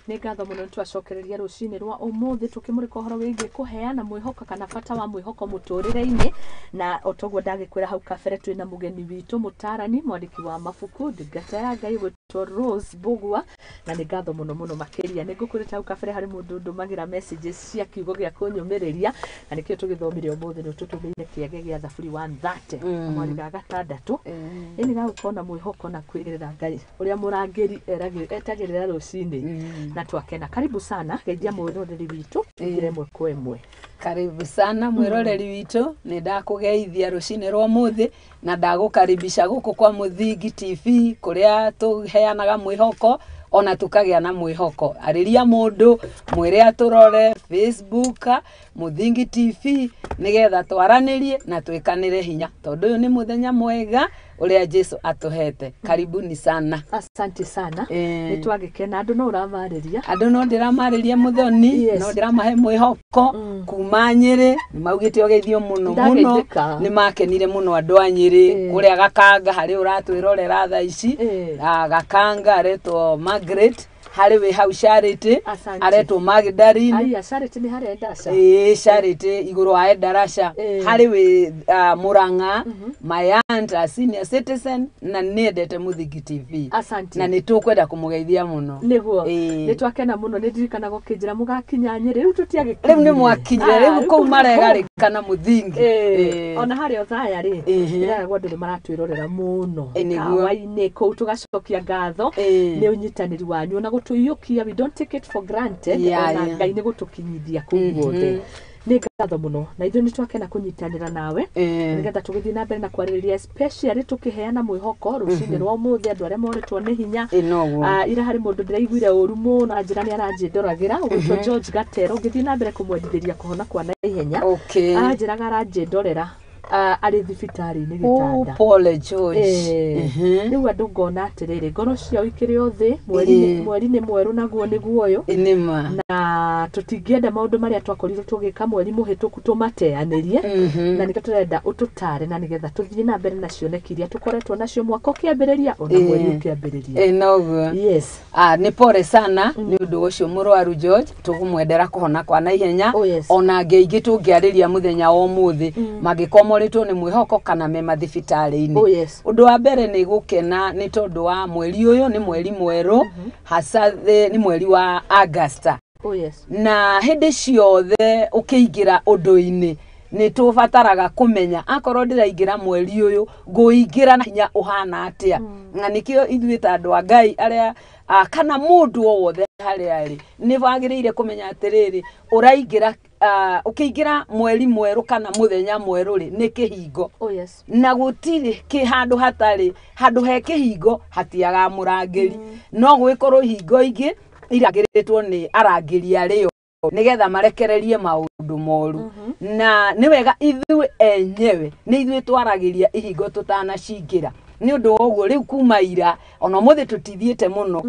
Nĩ ngatho mũno, nĩ twacokereria rũcinĩ rwa ũmũthĩ tũkĩmũrĩka ũhoro wĩgiĩ kũheana mwĩhoko kana bata wa mwĩhoko mũtũrĩre-inĩ. Na o toguo ndagĩkwĩra hau kabere, twĩna mũgeni witũ, mũtarani, mwandĩki wa mabuku, ndungata ya Ngai gwĩtwo Rose Mbugua, na nĩ ngatho mũno mũno makĩria. Nĩ ngũkwĩrĩte hau kabere harĩ mũndũ ndũmagĩra messages cia kiugo gĩa kũnyũmĩrĩria, na nĩkĩo tũgĩthomire ũmũthĩ. Nĩ ũtũtũmĩire kĩage gĩa Thaburi 130 mweri ga gatandatũ, ĩni gagũkorwo na mwĩhoko na kwĩrĩra Ngai ũrĩa mũrangĩri etagĩrĩra rũcinĩ, na twakena. Karibu sana, geithia mwĩroreri witũ, tũingĩre ĩmwe kwa ĩmwe. Karibu sana mwiroreri witũ, nĩ ndakũgeithia rũcinĩ rwa ũmũthĩ na ndagũkaribisha gũkũ kwa Mũthingi TV, kũrĩa tũheanaga mwĩhoko ona tũkagĩa na mwĩhoko. Arĩria mũndũ, mwĩre atũrore Facebook, Mũthingi TV, nĩgetha twaranĩrie na twĩkanĩre hinya, tondũ ũyũ nĩ mũthenya mwega ũrĩa Jesu atũhete. Karibuni sana. Asante sana. Nĩ twagĩkena. Andũ no ũramarĩria? Andũ no ndĩramarĩria, mũthoni. No ndĩramahe mwĩhoko kuma Nyĩrĩ. Nĩ maugĩte ũgeithio mũno mũno. Ndageithĩka. Nĩ makenire mũno andũ a Nyĩrĩ. Kũrĩa Gakanga harĩ ũratwĩrorera thaa ici. Ah, Gakanga aretwo Margaret, harĩ wĩ hau Charity. Asante. Aretwo Magdalene. Aya, Charity nĩ harĩa Ndasha? Ĩĩ, Charity igũrũ wa Endarasha. Harĩ wĩ Murang'a, my aunt, a senior citizen, na nĩendete Mũthingi TV. Asante. Na nĩ tũkwenda kũmũgeithia mũno. Nĩguo. Ĩĩ. Nĩ twakena mũno. Nĩ ndirikanaga ũkĩnjĩra mũgakinya Nyĩrĩ, rĩu tũtiagĩkinyire. Rĩu nĩ mwakinyire, rĩu kũu maregarĩkana Mũthingi. Ona harĩa Othaya rĩ, ndĩraragwo andũ nĩ maratwĩrorera mũno. Nĩguo. Kawa-inĩ kũu tũgacokia ngatho nĩ ũnyitanĩri wanyu ona gũtũiyũkia. We don't take it for granted. Ona Ngai nĩ gũtũkinyithia kũu guothe. Nĩ ngatho mũno, na ithuĩ nĩ twakena kũnyitanĩra nawe nĩgetha tũgĩthiĩ na mbere na kwarĩrĩria, especially tũkĩheana mwĩhoko rũcinĩ rwa ũmũthĩ, andũ arĩa morĩtwo nĩ hinya. Ĩ, noguo. Ah, ira harĩ mũndũ ndĩraiguire ũru mũno, anjĩra nĩ aranjĩndoragĩra, ũgwĩtwo George Gatero, ngĩthiĩ na mbere kũmwendithĩria kũhona kwa naihenya. Anjĩraga aranjĩndorera, ah, arĩ thibitarĩ-inĩ Oh, gĩtanda. pole George. Rĩu andũ ngona atĩrĩrĩ, ngoro ciao ikĩrĩ o thĩ. Mweri mweri nĩ mwerũ, naguo nĩguo ũyũ. Nĩma. Na tũtingĩenda maũndũ marĩa twakorirwo tũgĩka mweri mũhĩtũku tũmateanĩrie, na nĩkĩo tũrenda ũtũtare, na nĩgetha tũthiĩ na mbere na cioneki iria tũkoretwo nacio mwaka ũkĩambĩrĩria ona mweri ũkĩambĩrĩria. Ĩ, noguo. Ah, nĩ pole sana nĩ ũndũ ũcio mũrwaru George, tũkũmwendera kũhona kwa naihenya. Ona angĩ aingĩ tũngĩarĩria mũthenya wa ũmũthĩ mangĩkorwo morĩtwo nĩ mwĩhoko kana me mathibitarĩ-inĩ. Ũndũ wa mbere nĩ gũkena nĩ tondũ wa mweri ũyũ, nĩ mweri mwerũ, hasa nĩ mweri wa Augusta. Na hĩndĩ ciothe ũkĩingĩra ũndũ-inĩ nĩ tũbataraga kũmenya, akorwo ndĩraingĩra mweri ũyũ, ngũingĩra na hinya ũhana atĩa? Na nĩkĩo ithuĩ ta andũ a Ngai arĩa, ah, kana mũndũ o wothe harĩa arĩ, nĩ wagĩrĩire kũmenya atĩrĩrĩ, ũraingĩra, ah, ũkĩingĩra mweri mwerũ kana mũthenya mwerũ rĩ, nĩ kĩhingo. Na gũtirĩ kĩ handũ hatarĩ handũ he kĩhingo hatiagaga mũrangĩri. No gwĩkorwo ihingo ingĩ irangĩrĩtwo nĩ arangĩri arĩo nĩgetha marekererie maũndũ moru, na nĩ wega ithuĩ enyewe nĩ ithuĩ twaragĩria ihingo tũtanacingĩra. Nĩ ũndũ wa ũguo rĩu kuma ira ona ũmũthĩ tũtithiĩte mũno,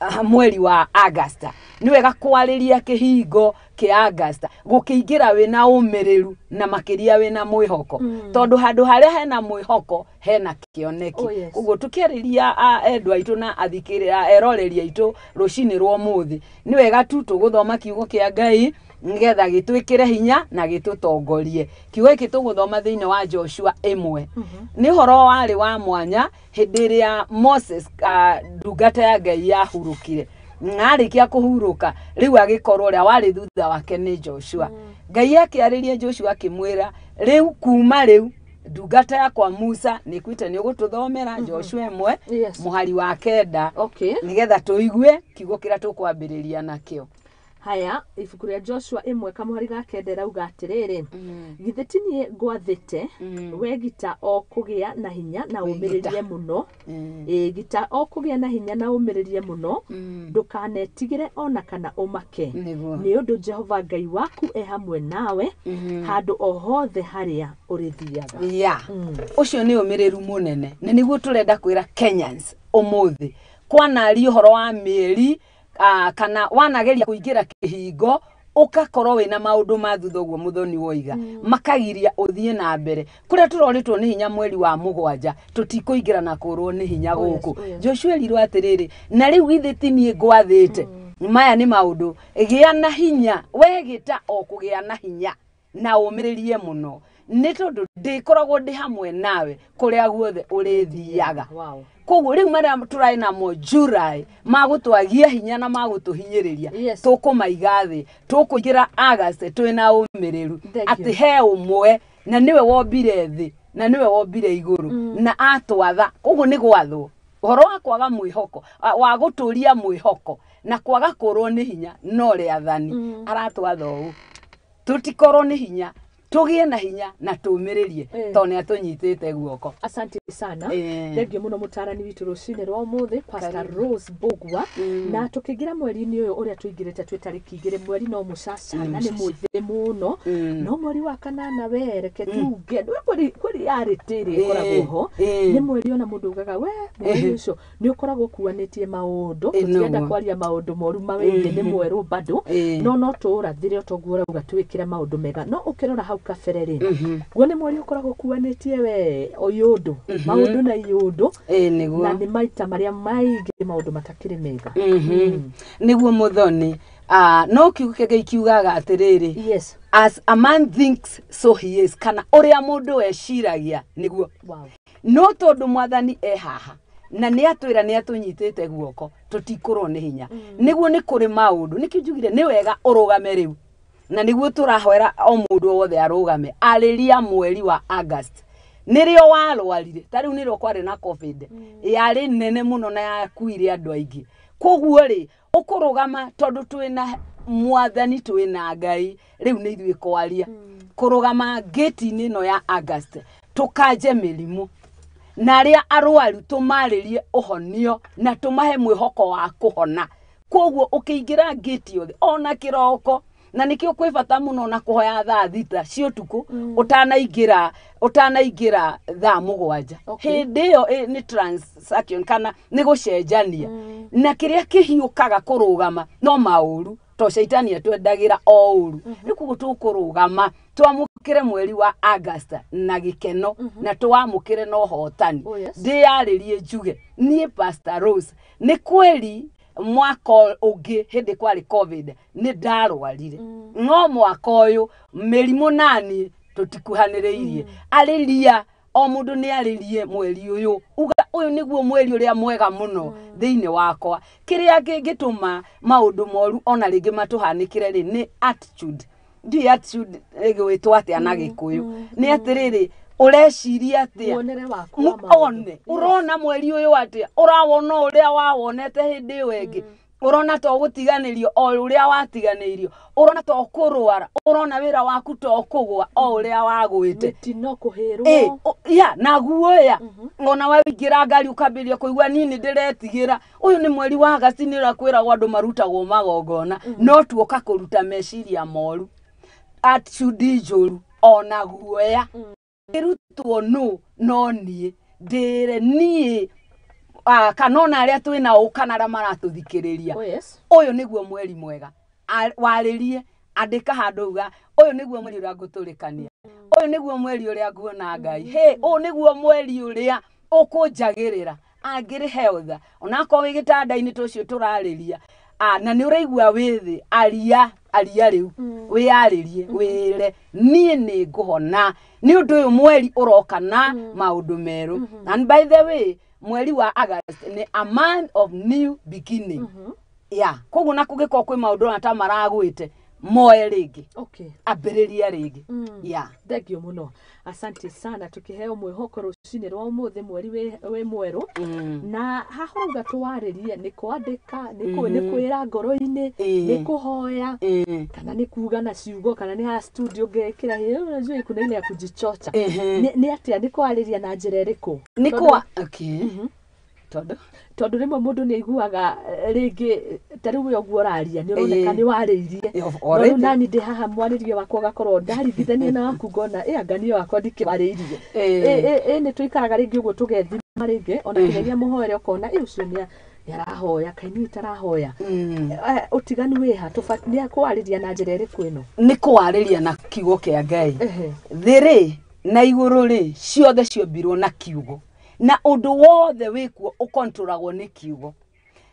ah, mweri wa Augusta, nĩ wega kwarĩria kĩhingo kĩa Augusta, gũkĩingĩra wĩna ũmĩrĩru na makĩria wĩna mwĩhoko, tondũ handũ harĩa hena mwĩhoko hena kĩoneki. Koguo tũkĩarĩria, ah, endwa aitũ na athikĩrĩria, eroreri aitũ rũcinĩ rwa ũmũthĩ, nĩ wega tu tũgũthoma kiugo kĩa Ngai nĩgetha gĩtwĩkĩre hinya na gĩtũtongorie. Kiugo gĩkĩ tũgũthoma thĩinĩ wa Joshua 1. Nĩ ũhoro warĩ wa mwanya hĩndĩ ĩrĩa Moses, ah, ndungata ya Ngai, yahurũkire, na arĩkia kũhurũka rĩu agĩkorwo ũrĩa warĩ thutha wake nĩ Joshua. Ngai akĩarĩria Joshua akĩmwĩra, rĩu kuma rĩu ndungata yakwa Musa nĩ kuite. Nĩ ũgũtũthomera Joshua 1 mũhari wa 9, nĩgetha tũigue kiugo kĩrĩa tũkwambĩrĩria nakĩo. Haya, ibuku rĩa Joshua 1 kamũhari ga 9 rauga atĩrĩrĩ, githĩ ti niĩ ngwathĩte we, gita o kũgĩa na hinya na Wĩ gita. ũmĩrĩrie mũno. Ĩ, gita o kũgĩa na hinya na ũmĩrĩrie mũno, ndũkanetigĩre ona kana ũmake, nĩ ũndũ Jehova Ngai waku e hamwe nawe handũ o hothe harĩa ũrĩthiaga. Ya, ũcio nĩ ũmĩrĩru mũnene, na nĩguo tũrenda kwĩra Kenyans ũmũthĩ. Kwanaria ũhoro wa mĩeri, ah, kana wanageria kũingĩra kĩhingo, ũgakorwo wĩna maũndũ ma thutha ũguo mũthoni woiga makagiria ũthiĩ na mbere, kũrĩa tũrorĩtwo nĩ hinya mweri wa 7, tũtikũingĩra na kũrwo nĩ hinya. Gũkũ. Joshua erirwo atĩrĩrĩ, na rĩu githĩ ti niĩ ngwathĩte? Maya nĩ maũndũ gĩa na hinya, we gĩta o kũgĩa na hinya na ũmĩrĩrie mũno, nĩ tondũ ndĩkoragwo ndĩ hamwe nawe kũrĩa guothe ũrĩthiaga. Wow. Koguo rĩu marĩa tũrarĩ namo July magũtwagia hinya na magũtũhinyĩrĩria, Yes. tũkũmaiga thĩ, tũkũingĩra August twĩna ũmĩrĩru Thank you. atĩ he ũmwe na nĩwe wombire thĩ na nĩwe wombire igũrũ na atwatha. Koguo nĩ gwathwo ũhoro wa kwaga mwĩhoko, wa gũtũria mwĩhoko na kwaga kũrwo nĩ hinya no rĩathani aratwatha ũũ, tũtikorwo nĩ hinya, tũgĩe na hinya na tũmĩrĩrie tondũ nĩ atũnyitĩte guoko. Asante sana. Eh. Thengio mũno mũtarani witũ rũcinĩ rwa ũmũthĩ, Pastor Karibu. Rose Mbugua. Na tũkĩingĩra mweri-inĩ ũyũ ũrĩa tũingĩrĩte twĩ tarĩki 2, mweri no mũcaca na nĩ mũthĩ mũno, no mweri wa kanana we reke tuge nĩ kweri kweri yarĩ tĩrĩ ĩkoragwo ho. Nĩ mweri ona mũndũ ugaga we mweri ũcio nĩ ũkoragwo ũkuanĩtie maũndũ. Tũtirenda Nĩguo. kwaria maũndũ moru mawĩgiĩ nĩ mwerũ bado, no tũũrathire otoguo ũrauga twĩkĩre maũndũ mega. No ũkĩrora hau kabere rĩ, guo nĩ mweri ũkoragwo ũkuanĩtie we ũyũndũ maũndũ na iũndũ, Nĩguo. na nĩ maita marĩa maingĩ maũndũ matakĩrĩ mega. Nĩguo mũthoni. No kiugo kĩa Ngai kiugaga atĩrĩrĩ, Yes. as a man thinks so he is, kana ũrĩa mũndũ eciragia nĩguo. Wow. No tondũ mwathani e haha na nĩ atwĩra nĩ atũnyitĩte guoko, tũtikũrwo nĩ hinya. Nĩguo nĩ kũrĩ maũndũ, nĩkĩo njugire nĩ wega ũrũgame rĩu, na nĩguo tũrahoera o mũndũ wothe arũgame arĩria mweri wa August nĩrĩo warwarire. Ta rĩu nĩrĩo kwarĩ na COVID yarĩ nene mũno na yakuire andũ aingĩ. Koguo rĩ, ũkũrũgama tondũ twĩna mwathani, twĩna Ngai, rĩu nĩ ithuĩ kwaria kũrũgama ngĩti-inĩ ĩno ya August, tũkanje mĩrimũ na arĩa arwaru tũmarĩrie ũhonio na tũmahe mwĩhoko wa kũhona. Koguo ũkĩingĩra ngĩti yothe ona kĩroko, na nĩkĩo kwĩ bata mũno na kũhoya thaa 6 cia ũtukũ ũtanaingĩra thaa 7. Okay. Hĩndĩ ĩyo nĩ transaction kana nĩ gũcenjania, na kĩrĩa kĩhiũkaga kũrũgama no maũru, to caitani atwendagĩra o ũru. Rĩu koguo tũkũrũgama twamũkĩre mweri wa August na gĩkeno na twamũkĩre na ũhotani. Oh, yes. Ndĩyarĩrie njuge niĩ Pastor Rose nĩ kweri mwaka ũngĩ hĩndĩ kwarĩ COVID nĩ ndarwarire, no mwaka ũyũ mĩrimũ nani tũtikuhanĩrĩirie. Arĩria o mũndũ nĩ arĩrie mweri ũyũ, uga ũyũ nĩguo mweri ũrĩa mwega mũno thĩinĩ wakwa. Kĩrĩa kĩngĩtũma maũndũ moru ona rĩngĩ matũhanĩkĩre rĩ, nĩ attitude. Ndiũĩ attitude ĩgwĩtwo atĩa na Gĩkũyũ. Nĩ atĩrĩrĩ, ũreciria atĩa? Muonere waku wa maũndũ. One ũrona mweri ũyũ atĩa? Ũrawona ũrĩa wawonete hĩndĩ ĩyo ĩngĩ? Ũrona to gũtiganĩrio o ũrĩa watiganĩirio? Ũrona to kũrwara? Ũrona wĩra waku to kũgũa o ũrĩa wagwĩte? Mĩtino kũhĩrwo. Ya, na guoya ona waingĩra ngari ũkambĩrĩria kũigua niĩ nĩ ndĩretigĩra. Ũyũ nĩ mweri wa August, nĩ ũrĩa kwĩragwo andũ marutagwo magongona, no tuoka kũruta meciria moru, attitude njũru ona guoya. Ĩrutwo nũ no niĩ ndĩre niĩ, kana ona arĩa twĩ nao kana arĩa maratũthikĩrĩria. Oh, yes. Ũyũ nĩguo mweri mwega. Warĩrie, andĩka handũ uga ũyũ nĩguo mweri ũrĩa ngũtũrĩkania, ũyũ nĩguo mweri ũrĩa nguona Ngai, hĩ ũyũ nĩguo mweri ũrĩa ũkũnjagĩrĩra angĩrĩ health. Onakorwo wĩ gĩtanda-inĩ tũcio tũrarĩria, na nĩ ũraigua wĩ thĩ, aria aria rĩu, wĩyarĩrie, wĩre niĩ nĩ ngũhona nĩ ũndũ ũyũ mweri ũroka na maũndũ merũ. And by the way, mweri wa August nĩ a month of new beginning. Ya koguo na kũngĩkorwo kwĩ maũndũ ona ta maragwĩte, moe rĩngĩ, Okay. ambĩrĩria rĩngĩ. Ya. Thengio mũno, asante sana. Tukĩheo mwĩhoko rũcinĩ rwa ũmũthĩ, mweri wĩ mwerũ. Na haha ũrauga tũwarĩrie nĩ kwandĩka, nĩ kwĩra ngoro-inĩ, nĩ kũhoya, kana nĩ kuga na ciugo, kana nĩ haha studio ngekĩra hĩ, unajua kuna ile ya kujichocha. Nĩ atĩa, nĩ kwarĩria na njĩra ĩrĩkũ? Nĩ kwa okay tondũ Tondũ rĩmwe mũndũ nĩ aiguaga rĩngĩ ta rĩu we ũguo ũraria nĩ ũroneka nĩ warĩirie. No rĩu already. Nani ndĩ haha mwarĩrie wakwa ũgakorwo ndaringithania na waku ngona ĩ anga niĩ wakwa ndikĩwarĩirie. Nĩ tũikaraga rĩngĩ ũguo tũgethima rĩngĩ ona kinyagia mũhoere ũkona ĩ ũcio nĩ arahoya kaĩ niĩ itarahoya. Ũtiganu wĩ ha? Nĩ kwarĩria na njĩra ĩrĩkũ ĩno? Nĩ kwarĩria na kiugo kĩa Ngai. Thĩ rĩ na igũrũ rĩ, ciothe ciombirwo na kiugo, na ũndũ wothe wĩkuo ũkontrolagwo nĩ kiugo.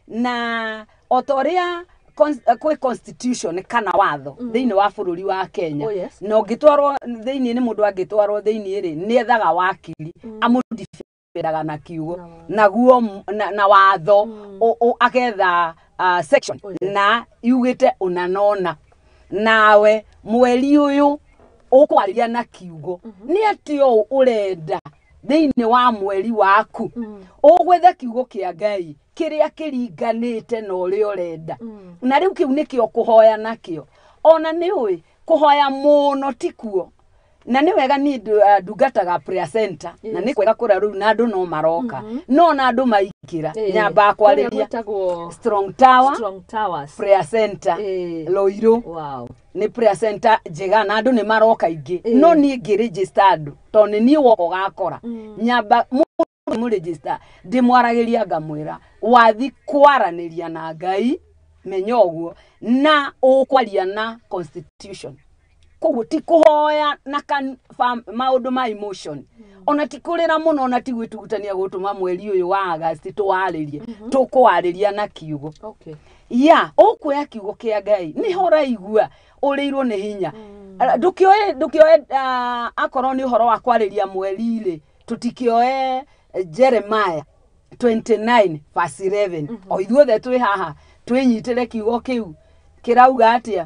Na o ta ũrĩa Kwĩ constitution kana watho thĩinĩ wa bũrũri wa Kenya. Oh, yes. Na ũngĩtwarwo thĩinĩ, nĩ mũndũ angĩtwarwo thĩinĩ rĩ, nĩ ethaga wakiri amũdefendaga na kiugo naguo na watho agetha section. Oh, yes. Na yugĩte ũna nona nawe mweri ũyũ ũkwarĩria na kiugo nĩ atĩ ũũ ũrenda thĩinĩ wa mweri waku, ũgwethe kiugo kĩa Ngai kĩrĩa kĩringanĩte na ũrĩa ũrenda. Na rĩu kĩu nĩkĩo kũhoya nakĩo. Ona nĩ ũĩ kũhoya mũno tikuo, na nĩ wega niĩ ndungataga prayer center, na nĩ kwega kũrĩa rĩu na andũ no maroka, no na andũ maingĩra nyambaga Kũrĩa kwarĩria gwĩtagwo Strong Tower Strong Towers Prayer Center, Loirũ. Nĩ prayer center njega na andũ nĩ maroka aingĩ. No niĩ ngĩregister andũ, tondũ nĩ niĩ woka ũgakora nyamba mũndũ mũregister, ndĩmwaragĩria ngamwĩra wathi kwaranĩria na Ngai, menya ũguo na ũkwaria na constitution. Koguo ti kũhoya na maũndũ ma emotion, ona ti kũrĩra mũno, ona ti gwĩtugutania gũtũma mweri ũyũ wa August tũwarĩrie, tũkũwarĩria na kiugo. Ya ũkuoya kiugo kĩa Ngai nĩho ũraigua ũrĩirwo nĩ hinya. Ndũkĩoe akorwo nĩ ũhoro wa kwarĩria mweri rĩ, tũtikĩoe Jeremiah 29 verse 11. O ithuothe twĩ haha twĩnyitĩre kiugo kĩu kĩrauga atĩa?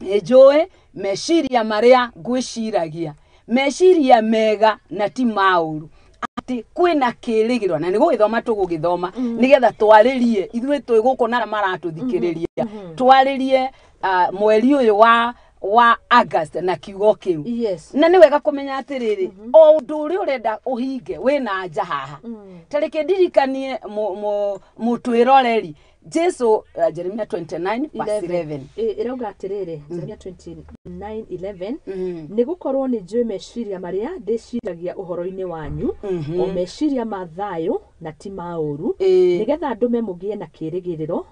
Nĩnjũĩ meciria marĩa ngwĩciragia, meciria mega na ti maũru, atĩ kwĩna kĩrĩgĩrĩro. Na nĩ gũgĩthoma tũgũgĩthoma nĩgetha twarĩrie ithuĩ twĩ gũkũ na arĩa maratũthikĩrĩria, twarĩrie mweri ũyũ wa August na kiugo kĩu. Na nĩ wega kũmenya atĩrĩrĩ, o ũndũ ũrĩa ũrenda ũhinge wĩna nja haha. Ta reke ndirikanie mũtwĩroreri Jesu, Jeremiah 29 verse 11. Ĩrauga atĩrĩrĩ, Jeremia 29:11, nĩ gũkorwo nĩ njũĩ meciria marĩa ndĩciragia ũhoro-inĩ wanyu, o meciria ma thayũ na ti ma ũru, nĩgetha ndũme mũgĩe na kĩĩrĩgĩrĩro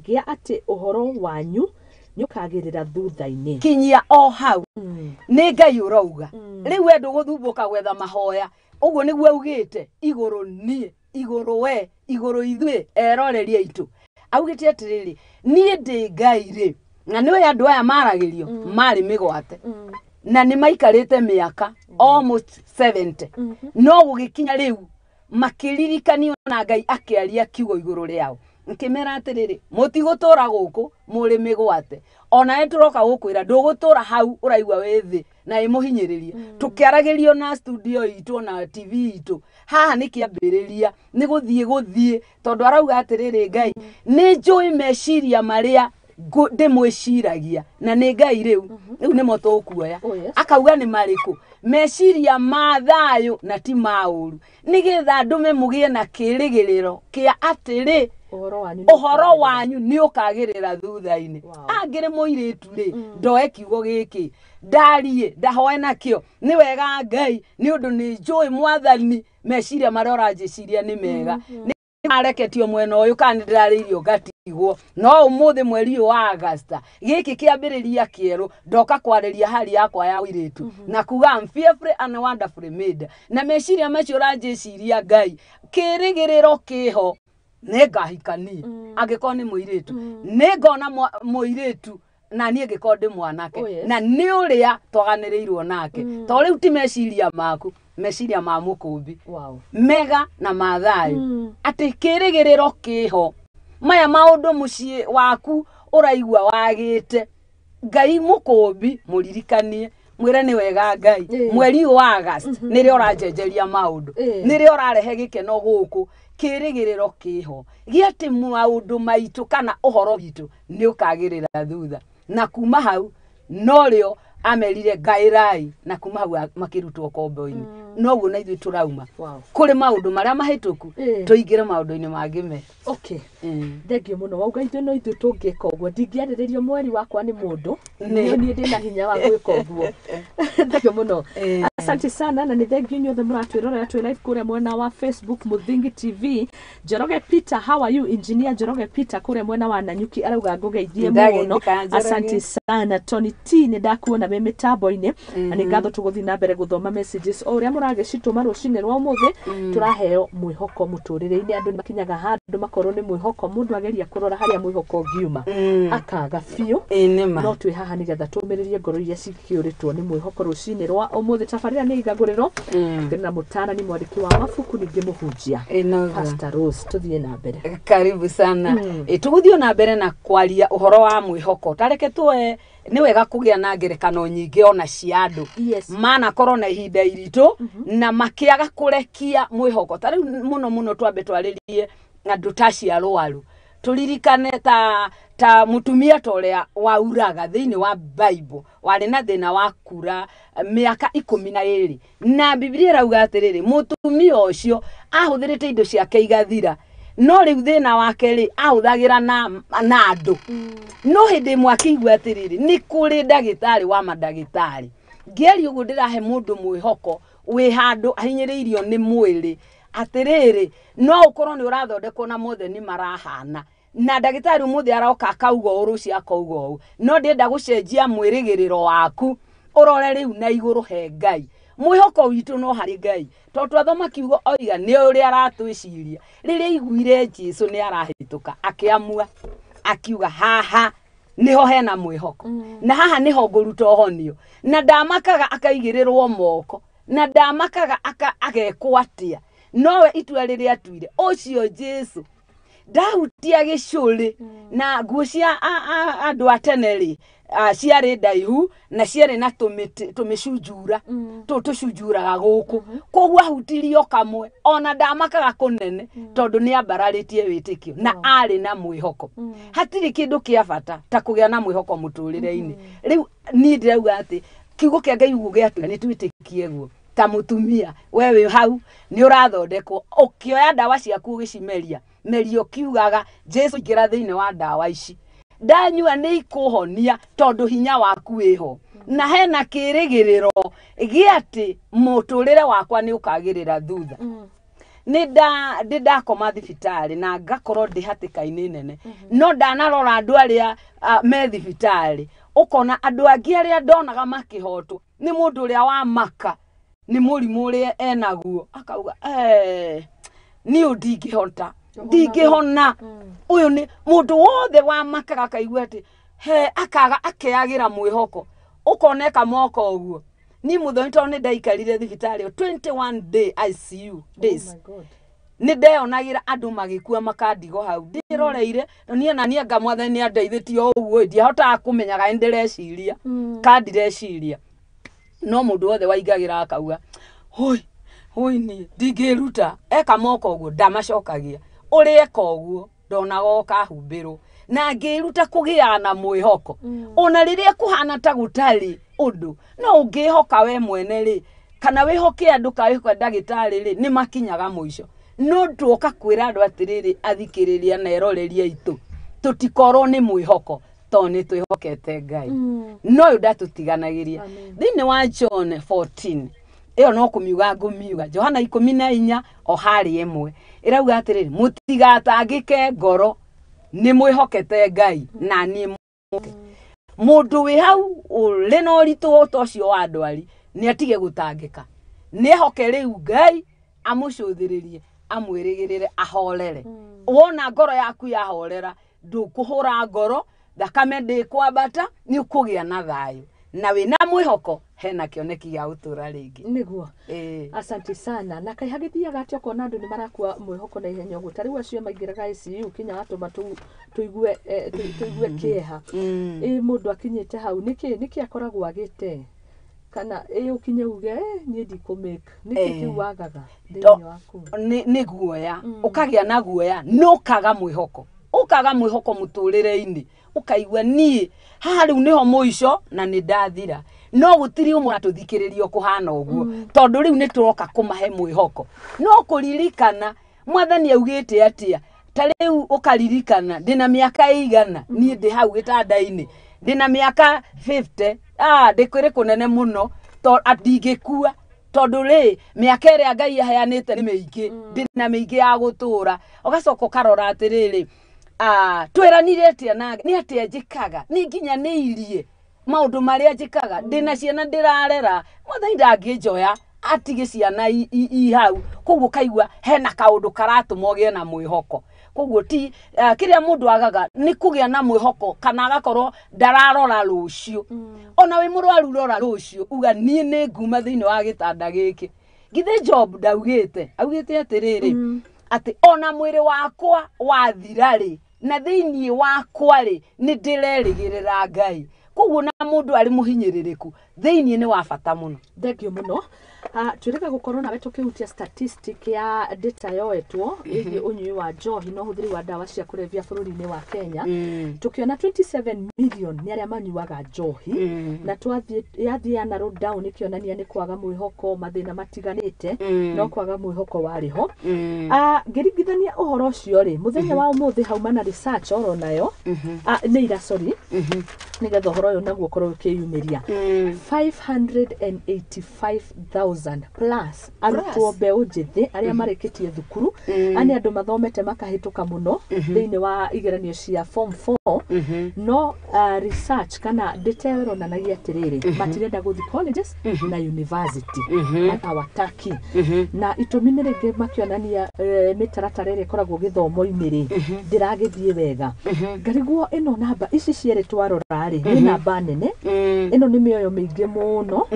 gĩa atĩ ũhoro wanyu nĩ ũkagĩrĩra thutha-inĩ. Kinyia o hau. Nĩ Ngai ũrauga rĩu we ndũgũthumbũka gwetha mahoya, ũguo nĩguo augĩte igũrũ niĩ, igũrũ we, igũrũ ithuĩ eroreri aitũ. Augĩte atĩrĩrĩ, niĩ ndĩ Ngai rĩ, na nĩũĩ andũ aya maragĩrio marĩ mĩgwate na nĩ maikarĩte mĩaka almost 70, no gũgĩkinya rĩu makĩririkanio na Ngai akĩaria kiugo igũrũ rĩao, nkĩmera atĩrĩrĩ, mũtigũtũra gũkũ mũrĩ mĩgwate. Onawe tũroka gũkwĩra ndũgũtũra hau ũraigua wĩ thĩ na ĩmũhinyĩrĩria. Tũkĩaragĩrio na studio itũ na TV itũ haha nĩ kĩambĩrĩria, nĩ gũthiĩ gũthiĩ, tondũ arauga atĩrĩrĩ, Ngai nĩ njũĩ meciria marĩa ndĩmwĩciragia, na nĩ Ngai rĩu, rĩu nĩmo tũkuoya. Oh, yes. Akauga nĩ marĩkũ? Meciria ma thayũ na ti ma ũru, nĩgetha ndũme mũgĩe na kĩrĩgĩrĩro kĩa atĩrĩ ũhoro wanyu nĩ ũhoro ũkagĩrĩra. Wanyu nĩ ũkagĩrĩra thutha-inĩ. Angĩrĩ mũirĩtu rĩ, ndoe kiugo gĩkĩ ndarie ndahoe nakĩo, nĩ wega Ngai, nĩ ũndũ nĩ njũĩ Mwathani meciria marĩa ũranjĩciria nĩ mega. Nĩ areketio mwena ũyũ kana nĩ ndĩrarĩirio ngatigwo, no ũmũthĩ mweri ũyũ wa Agasta gĩkĩ kĩambĩrĩria kĩerũ, ndoka kwarĩria hali yakwa ya ũirĩtu na kuga I'm fearfully and wonderfully made, na meciria macio ũranjĩciria Ngai, kĩrĩgĩrĩro kĩho, nĩ ngahikania. Angĩkorwo nĩ mũirĩtu, nĩ ngona mũirĩtu, na niĩ ngĩkorwo ndĩ mwanake. Oh, yes. Na nĩ ũrĩa twaganĩrĩirwo nake, to rĩu ti meciria maku, meciria ma mũkũmbi mega na mathayo, atĩ kĩrĩgĩrĩro kĩho. Maya maũndũ mũciĩ waku ũraigua wagĩte, Ngai mũkũmbi mũririkanie, mwĩre nĩ wega Ngai, mweri ũyũ wa August nĩrĩo ũranjenjeria maũndũ, nĩrĩo ũrarehe gĩkeno gũkũ, kĩrĩgĩrĩro kĩho gĩa atĩ maũndũ maitũ kana ũhoro witũ nĩ ũkagĩrĩra thutha. Na kuma hau norĩo amerire ngaĩrai, na kuma hau makĩrutwo kombo-inĩ. Noguo na ithuĩ tũrauma kũrĩ maũndũ marĩa mahĩtũku, tũingĩre maũndũ-inĩ mangĩ me Thengiũ mũno. Wauga ithuĩ no ithuĩ tũngĩka ũguo, ndingĩarĩrĩrio mweri wakwa nĩ mũndũ. Nĩ. Niĩ ndĩna hinya wa gwĩka ũguo. Thengiũ mũno. Asante sana, na nĩ thengiũ inyuothe mũratwĩrorera twĩ live kũrĩa mwena wa Facebook, Mũthingi TV. Njoroge Peter, how are you? Engineer Njoroge Peter kũrĩa mwena wa Nanyuki arauga ngũgeithie mũno. Ndageithĩka, Njoroge. Asante sana. Tony T, nĩ ndakuona. wĩ mĩtambo-inĩ. Na nĩ ngatho tũgũthiĩ na mbere gũthoma messages o ũrĩa mũragĩcitũma rũcinĩ rwa ũmũthĩ. Tũraheo mwĩhoko mũtũrĩre-inĩ. Andũ nĩ makinyaga handũ makorwo nĩ mwĩhoko, mũndũ ageria kũrora harĩa mwĩhoko ũngiuma akaga biũ. Ĩĩ nĩ ma. No twĩ haha nĩgetha tũmĩrĩrie ngoro iria cikĩũrĩtwo nĩ mwĩhoko rũcinĩ rwa ũmũthĩ. Tabarĩra nĩ igagũrĩro na mũtarani, mwandĩki wa mabuku, ningĩ mũhunjia, Ĩĩ noguo. Pastor Rose. Tũthiĩ na mbere. Karibu sana. Tũgũthiĩ na mbere na kwaria ũhoro wa mwĩhoko. Tareke tuoe, nĩ wega kũgĩa na ngerekano nyingĩ ona cia andũ manakorwo na ihinda iritũ na makĩaga kũrekia mwĩhoko. Ta rĩu mũno mũno twambe twarĩrie andũ ta acio arwaru, tũririkane ta mũtumia ta ũrĩa wauraga thĩinĩ wa Bible, warĩ na thĩna wa kura mĩaka 12, na Bibilia ĩrauga atĩrĩrĩ, mũtumia ũcio ahũthĩrĩte indo ciake igathira, no rĩu thĩna wake rĩ ahũthagĩra na andũ. No hĩndĩ ĩmwe akĩigua atĩrĩrĩ, nĩ kũrĩ ndagĩtarĩ wa mandagĩtarĩ. Ngĩaria ũguo ndĩrahe mũndũ mwĩhoko wĩ handũ ahinyĩrĩirio nĩ mwĩrĩ, atĩrĩrĩ, no ũkorwo nĩ ũrathondekwo na mothe nĩ marahana, na ndagĩtarĩ ũmũthĩ aroka akauga ũũ, rũciũ akauga ũũ, no ndĩrenda gũcenjia mwĩrĩgĩrĩro waku ũrore rĩu na igũrũ he Ngai. Mwĩhoko witũ no harĩ Ngai, tondũ twathoma kiugo oiga nĩ ũrĩa aratwĩciria. Rĩrĩa aiguire Jesu nĩ arahĩtũka, akĩamua akiuga haha niho hena mwĩhoko, na haha niho ngũruta ũhonio. Na ndamakaga akaigĩrĩrwo moko, na ndamakaga agekwo atĩa, nowe itua rĩrĩa atuire ũcio Jesu ndahutia gĩcũrĩ. Na nguo cia andũ a tene rĩ, ciarĩ ndaihu na ciarĩ na tũmĩcunjura tũu tũcunjuraga gũkũ, koguo ahutirie o kamwe, ona ndamakaga kũnene, tondũ nĩ ambararĩtie wĩtĩkio na arĩ na mwĩhoko. Hatirĩ kĩndũ kĩa bata ta kũgĩa na mwĩhoko mũtũrĩre-inĩ. Rĩu niĩ ndĩrauga atĩ kiugo kĩa Ngai ũguo gĩatwĩra nĩ twĩtĩkie guo. Ta mũtumia we wĩ hau nĩ ũrathondekwo, ũkĩoya ndawa ciaku ũgĩcimeria meria ũkiugaga Jesu ingĩra thĩinĩ wa ndawa ici ndanyua nĩ ikũhonia, tondũ hinya waku wĩho, na hena kĩrĩgĩrĩro gĩa atĩ mũtũrĩre wakwa nĩ ũkagĩrĩra thutha. Nĩ ndakoma thibitarĩ na ngakorwo ndĩ hatĩka-inĩ nene, no ndanarora andũ arĩa me thibitarĩ, ũkona andũ angĩ arĩa ndonaga makĩhotwo nĩ mũndũ ũrĩa wamaka nĩ mũrimũ ũrĩa enaguo, akauga niĩ ndingĩhota, ndingĩhona. Ũyũ nĩ mũndũ wothe wamakaga akaigua atĩ he akaga akeagĩra mwĩhoko, ũkoneka moko ũguo. Niĩ mũthoni tondũ nĩ ndaikarire thibitarĩ 21 day ICU days. Oh my God. Nĩ ndeyonagĩra andũ magĩkua makandigo hau ndĩroreire, no niĩ na niĩ anga mwathani nĩ andeithĩtie o ũguo, ndiahotaga kũmenyaga nĩ ndĩreciria ka ndireciria, no mũndũ wothe waingagĩra akauga hoi hoi niĩ ndingĩruta, eka moko ũguo ndamacokagia, ũrĩa eka ũguo ndonaga ũkahumbĩrwo, na ngĩruta kũgĩa na mwĩhoko. Ona rĩrĩa kũhana ta gũtarĩ ũndũ, no ũngĩhoka we mwene rĩ, kana wĩhoke andũ, kana wĩhoke ndagĩtarĩ rĩ, nĩ makinyaga mũico. No tuoka kwĩra andũ atĩrĩrĩ, athikĩrĩria na eroreria aitũ, tũtikorwo nĩ mwĩhoko tondũ nĩ twĩhokete Ngai. No ũyũ ndatũtiganagĩria. Thĩinĩ wa John 14 ĩyo no kũmiuga ngũmiuga, Johana 14 o harĩ ĩmwe ĩrauga atĩrĩrĩ, mũtigatangĩke ngoro, nĩ mwĩhokete Ngai na niĩ mwĩhoke. Mũndũ wĩ hau ũrĩ na ũritũ ta ũcio wa ndwari nĩ atige gũtangĩka, nĩ ehoke rĩu Ngai amũcũthĩrĩrie, amwĩrĩgĩrĩre, ahorere. Wona ngoro yaku yahorera, ndũkũhũra ngoro, thakame ndĩkwambata, nĩ ũkũgĩa na thayũ na wĩna mwĩhoko hena kĩoneki gĩa gũtũra rĩngĩ. Nĩguo. Asante sana. Na kaĩ hagĩthiaga atĩa ũkona andũ nĩ marakua mwĩhoko na ihenya ũguo? Ta rĩu acio maingĩraga ICU kinya watũma tũigue tũigue kĩeha. Ĩ mũndũ akinyĩte hau nĩkĩ akoragwo agĩte? Kana ĩ ũkinye uge niĩ ndikũmake, nĩkĩ kĩu wagaga thĩinĩ waku? Nĩ guoya, ũkagĩa na guoya, no ũkaga mwĩhoko, ũkaga mwĩhoko mũtũrĩre-inĩ, ũkaigua niĩ haha rĩu nĩho mũico na nĩ ndathira. No gũtirĩ ũmwe atũthikĩrĩrio kũhana ũguo, tondũ rĩu nĩ tũroka kũmahe mwĩhoko. No kũririkana mwathani augĩte atĩa, ta rĩu ũkaririkana ndĩna mĩaka ĩigana, niĩ ndĩ hau gĩtanda-inĩ ndĩna mĩaka 50, ndĩkĩrĩ kũnene mũno, ndingĩkua, tondũ rĩ mĩaka ĩrĩa Ngai aheanĩte nĩ mĩingĩ, ndĩna mĩingĩ ya gũtũra. Ũgacoka ũkarora atĩrĩrĩ, twĩranire atĩa na nĩ atĩa njĩkaga, nĩ nginya nĩ irie Maũndũ marĩa njĩkaga, ndĩna ciana ndĩrarera, Mwathani ndangĩnjoya atige ciana i hau. Koguo kaigua hena kaũndũ karatũma ũgĩe na mwĩhoko. Koguo ti kĩrĩa mũndũ agaga nĩ kũgĩa na mwĩhoko, kana agakorwo ndararora rũciũ. Ona wĩ mũrwaru, rora rũciũ, uga niĩ nĩ nguma thĩinĩ wa gĩtanda gĩkĩ. Githĩ Job ndaugĩte, augĩte atĩrĩrĩ, atĩ ona mwĩrĩ wakwa wathira rĩ, na thĩinĩ wakwa rĩ, nĩ ndĩrerĩgĩrĩra Ngai. Koguo na mũndũ arĩ mũhinyĩrĩrĩku, thĩinĩ nĩ wa bata mũno. Thank you mũno. Twĩrĩga gũkorwo nawe tũkĩhutia statistic ya data yoetwo ĩgiĩ ũnyui wa njohi na ũhũthĩri wa ndawa cia kũrebia bũrũri-inĩ wa Kenya. Tũkĩona 27 million nĩ arĩa manyuaga njohi, na twathiĩ yathiĩ ya narrow down ĩkĩonania nĩ kwaga mwĩhoko, mathĩna matiganĩte, no kwaga mwĩhoko warĩ ho. Ngĩringithania ũhoro ũcio rĩ, mũthenya wa ũmũthĩ hauma na research oro nayo, nĩ ira, sorry, nĩgetha ũhoro ũyũ naguo ũkorwo ũkĩyumĩria, 585,000 plus arutwo mbeũ njĩthĩ arĩa marĩkĩtie thukuru. Aya nĩ andũ mathomete makahĩtũka mũno thĩinĩ wa igeranio cia form 4, no research kana data ĩyo ĩronanagia atĩrĩrĩ, matirenda gũthiĩ colleges na university, hawataki, na itũmi nĩ rĩngĩ makĩonania mĩtaratara ĩrĩa ĩkoragwo gĩthomo-inĩ rĩ, ndĩragĩthiĩ wega. Ngariguo ĩno namba ici cierĩ twarora rĩ, nĩ namba nene. Ĩno nĩ mĩoyo mĩingĩ mũno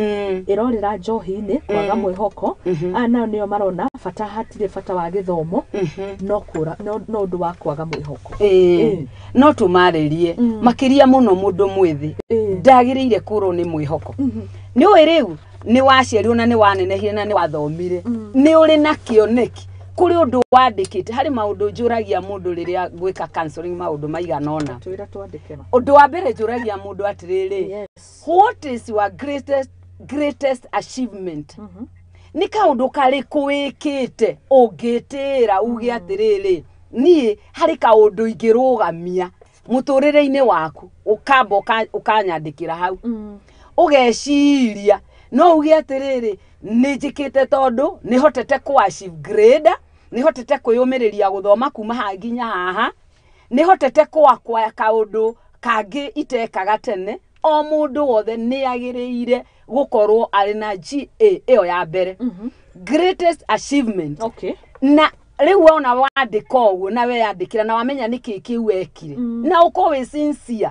ĩrorĩra njohi-inĩ, kwaga mwĩhoko. Aya nao nĩo marona bata, hatirĩ bata wa gĩthomo, no kũra no ũndũ wa kwaga mwĩhoko. Ĩĩ, no tũmarĩrie makĩria mũno mũndũ mwĩthĩ ndagĩrĩire kũrwo nĩ mwĩhoko. Nĩ ũĩ rĩu nĩ waciarirwo na nĩ wanenehire na nĩ wathomire, nĩ ũrĩ na kĩoneki, kũrĩ ũndũ wandĩkĩte. Harĩ maũndũ njũragia mũndũ rĩrĩa ngwĩka counseling, maũndũ maigana ũna. Twĩra twandĩke ma. Ũndũ wa mbere njũragia mũndũ atĩrĩrĩ, what is your greatest achievement? Nĩ kaũndũ karĩkũ wĩkĩte ũngĩtĩĩra uge atĩrĩrĩ, niĩ harĩ kaũndũ ingĩrũgamia mũtũrĩre-inĩ waku? Ũkamba ũkanyandĩkĩra hau, ũgeciria, no uge atĩrĩrĩ, nĩ njĩkĩte tondũ nĩ hotete kũ achieve grade, nĩ hotete kwĩyũmĩrĩria gũthoma kuma haha nginya haha, nĩ hotete kũ acquire kaũndũ kangĩ itekaga tene. O mũndũ wothe nĩ agĩrĩire gũkorwo arĩ na GA ĩyo ya mbere, greatest achievement. Na rĩu wona wandĩka ũguo na weyandĩkĩra na wamenya nĩkĩ kĩu wekire, na ũkorwo wĩ sincere,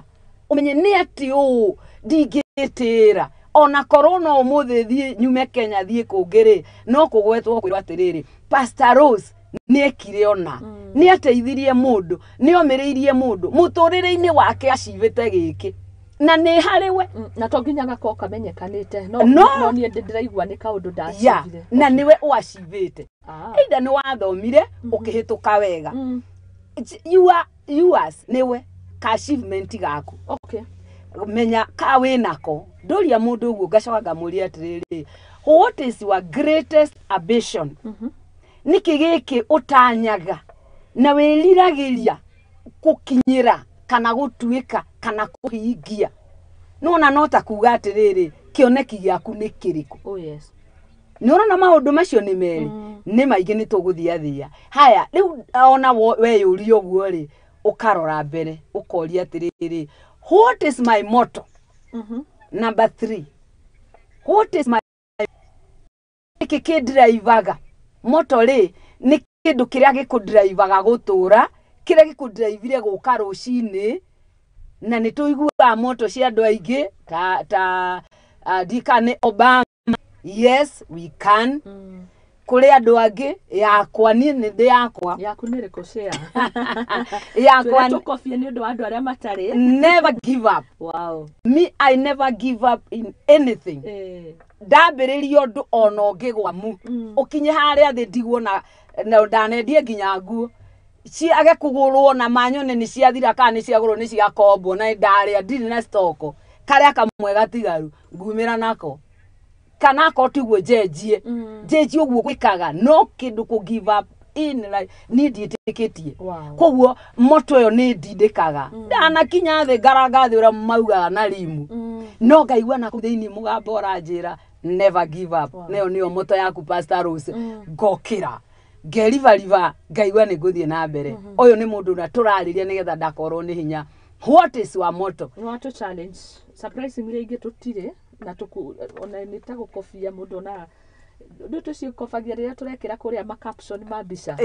ũmenye nĩ atĩ ũũ ndingĩtĩra ona korwo no ũmũthĩ thiĩ nyume Kenya thiĩ kũngĩ rĩ, no kũgwetwo kwĩrwo atĩrĩrĩ, Pastor Rose nĩ ekire, ona nĩ ateithirie mũndũ, nĩ omĩrĩirie mũndũ mũtũrĩre-inĩ wake, acivĩte gĩkĩ na nĩ harĩ we. Na to nginya gakorwo kamenyekanĩte, no No. no niĩ ndĩraigua nĩ kaũndũ ya ndacivire. Na nĩwe ũacivĩte. Either nĩ wathomire ũkĩhĩtũka wega, you are yours, nĩwe ka achievement gaku. Menya ka wĩnako. Ndũria mũndũ ũguo, ngacoka ngamũria atĩrĩrĩ, what is your greatest ambition? Nĩkĩ gĩkĩ ũtanyaga na wĩriragĩria gũkinyĩra kana gũtuĩka kana kũhingia? Nona no ta kuga atĩrĩrĩ, kĩoneki gĩaku nĩ kĩrĩkũ? Oh yes. Nĩ ũrona maũndũ macio nĩ merĩ, nĩ maingĩ, nĩ tũgũthiathia haya rĩu. Ona weyũria ũguo rĩ, ũkarora mbere ũkoria atĩrĩrĩ, what is my motto? Number three, what is my, gĩkĩ kĩndiraivaga? Motto rĩ, nĩ kĩndũ kĩrĩa gĩkũndiraivaga gũtũra, kĩrĩa gĩkũndiraivire gũka rũcinĩ. Na nĩ tũiguaga motto cia andũ aingĩ ta ndika nĩ Obama, "Yes we can." Kũrĩ andũ angĩ, yakwa niĩ nĩ ndĩ yakwa. Yaku nĩ ĩrĩkũ? Share. Yakwa Twĩre tũkobie nĩ ũndũ wa andũ arĩa matarĩ. Never give up. Me, I never give up in anything. Ndambĩrĩria ũndũ ona ũngĩgwamu, ũkinye harĩa thĩ ndigwo na ndanendie nginya nguo ciage kũgũrwo na manyone nĩ ciathira kana nĩ ciagũrwo, nĩ ciakombwo, na ndarĩa ndirĩ na stoko, karĩa kamwe gatigaru ngumĩra nako, kana akorwo tiguo njenjie, njenjie ũguo gwĩkaga. No kĩndũ kũ give up in life niĩ ndiĩtĩkĩtie. Koguo motto ĩyo nĩ ndindĩkaga, ndanakinya thĩ ngaranga thĩ ũrĩa maugaga na rimu, no ngaigua na kũu thĩinĩ mũgambo ũranjĩra, "Never give up." Nayo nĩyo motto yaku, Pastor Rose. Ngokĩra ngeribariba, ngaigua nĩ ngũthiĩ na mbere. Ũyũ nĩ mũndũ ũrĩa tũrarĩria nĩgetha ndakorwo nĩ hinya. What is your motto? Nĩ watũ challenge surprisingly aingĩ tũtirĩ na tũku ona nĩ ta gũkobia mũndũ onaga ndũ tũcikobagia rĩrĩa tũrekĩra kũrĩa ma caption ma mbica.